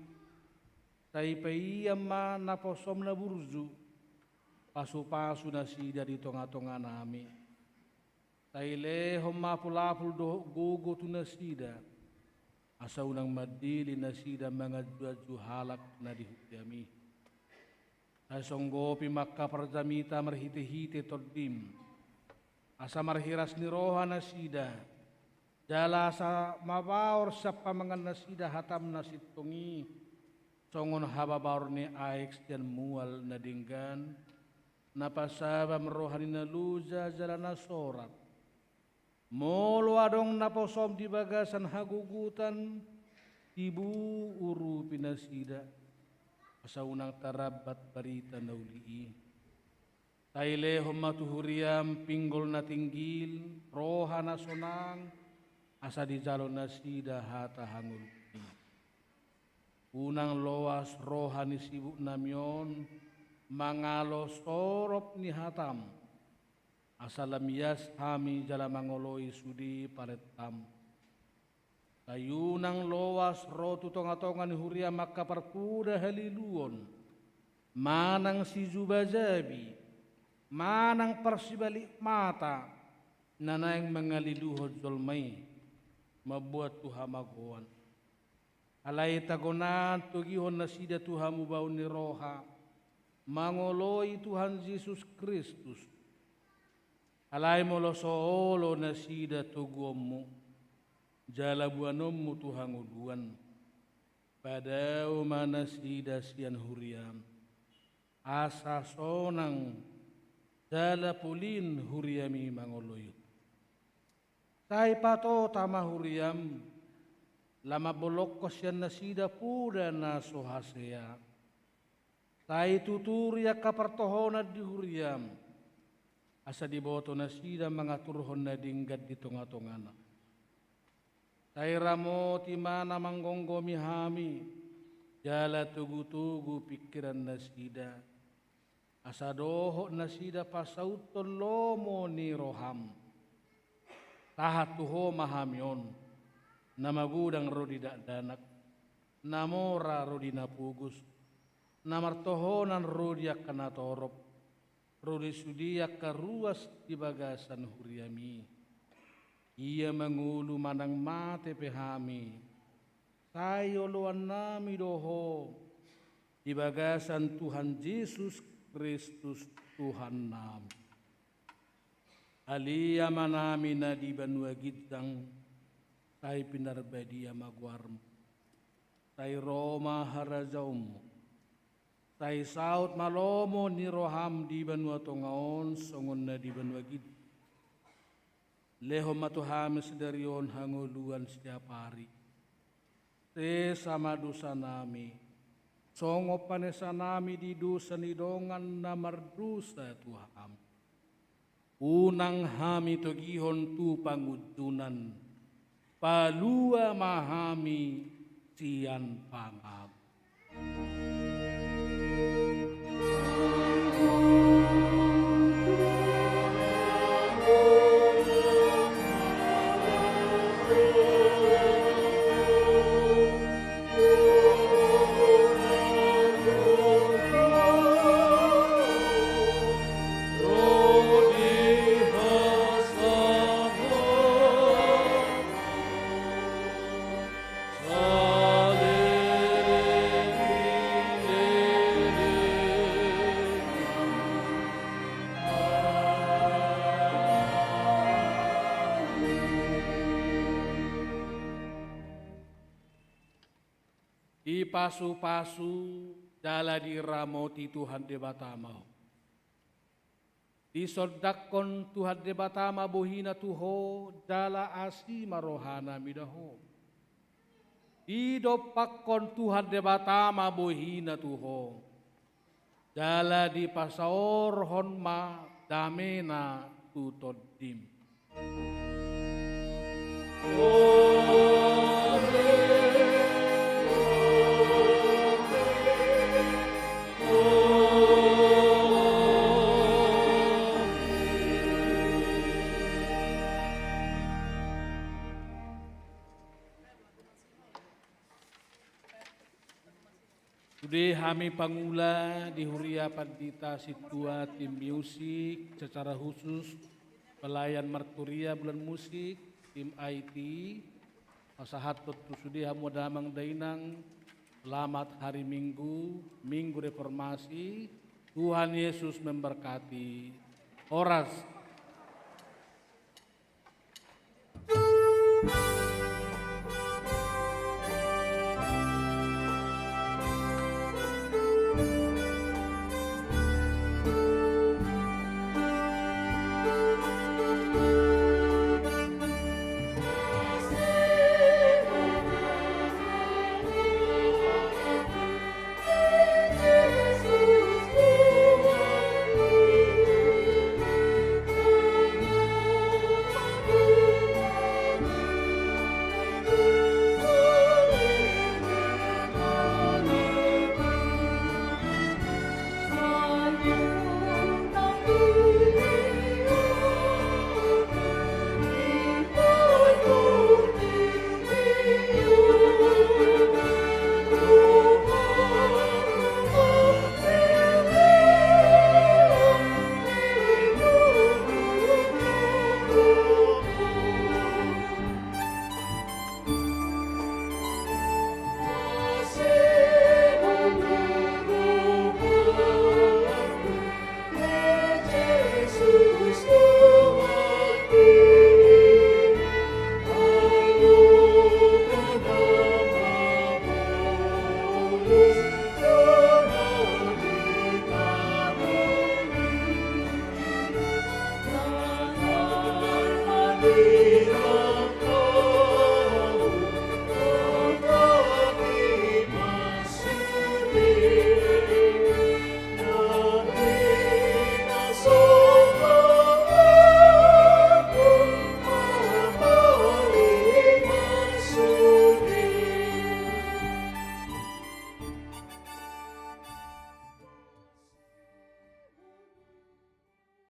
Sai paian ma naposoM na burju, pasu-pasu nasida di tonga-tonganami. Sai lehon ma apul-apul dohot gogo tu nasida, asa unang mandele nasida manganju-anju halak na di huriaM i. Sai songgopi ma angka parjamita marhite-hite TondiM, asa marhiras ni roha nasida, jala asa mabaor sian pamangan nasida hataM na sintong i, songon hababaor ni aek sian mual na denggan, na pasabam roha ni na loja jala na sorat. Molo adong naposoM di bagasan hagogotan, tibu urupi nasida, asa unang tarambat barita na uli i. Sai lehon ma tu huriaM pinggol na tinggil, roha na sonang, asa dijalo nasida hata hangoluan i. Unang loas roha ni sibuknami on mangalo sorop ni hataM, asa lam ias hami jala mangoloi sude parentam. Sai unang loas ro tu tonga-tonga ni huriaM angka parpoda haliluon, manang sijuba jabi, manang parsibalik mata, na naeng mangaliluhon jolma i, mamboan tu hamagoan. Alai tagonan togihon nasida tu hamubaon ni roha, mangoloi Tuhan Jesus Kristus. Alai molo so olo nasida toguonMu, jala boanonMu tu hangoluan, padao ma nasida sian huriaM, asa sonang jala polin huriaM i mangoloi Ho. Sai patota ma huriaM, lam mambolongkon sian nasida poda na so hasea. Sai tuturi angka partohonan di huriaM, asa diboto nasida mangaturhon na denggan di tonga-tongana. Sai ramoti ma na manggomgomi hami, jala togu-togu pingkiran nasida, asa dohot nasida pasauthon lomo ni rohaM. Tahan tu Ho ma hami on, na magodang ro di dakdanak, na mora ro di na pogos, na martohonan ro di angka na torop, ro di sude angka ruas di bagasan huriaM i. Ia mangolu manang mate pe hami, sai oloannami do Ho, di bagasan Tuhan Jesus Kristus Tuhannami. Ale Amanami na di banua ginjang, sai pinarbadia ma goarMu. Sai ro ma harajaonMu. Sai saut ma lomo ni rohaM di banua tonga on songon na di banua ginjang. Lehon ma tu hami sadari on hangoluan siapari. Sesa ma dosanami, songon panesanami di dosa ni dongan na mardosa tu hami. Unang hami togihon tu pangunjunan, palua ma hami sian pangago. Dipasupasu jala diramoti Tuhan Debata ma ho. Disondangkon Tuhan Debata ma bohina tu ho, jala asi ma rohana mida ho. Didompakkon Tuhan Debata ma bohina tu ho, jala dipasaorhon ma damena tu tondim. Sude hami pangula di huria, pandita, sintua, tim musik, secara khusus pelayan marturia, bulan musik, tim I T, pasahathon tu sude hamu damang dainang, selamat hari Minggu, Minggu Reformasi, Tuhan Yesus memberkati. Horas.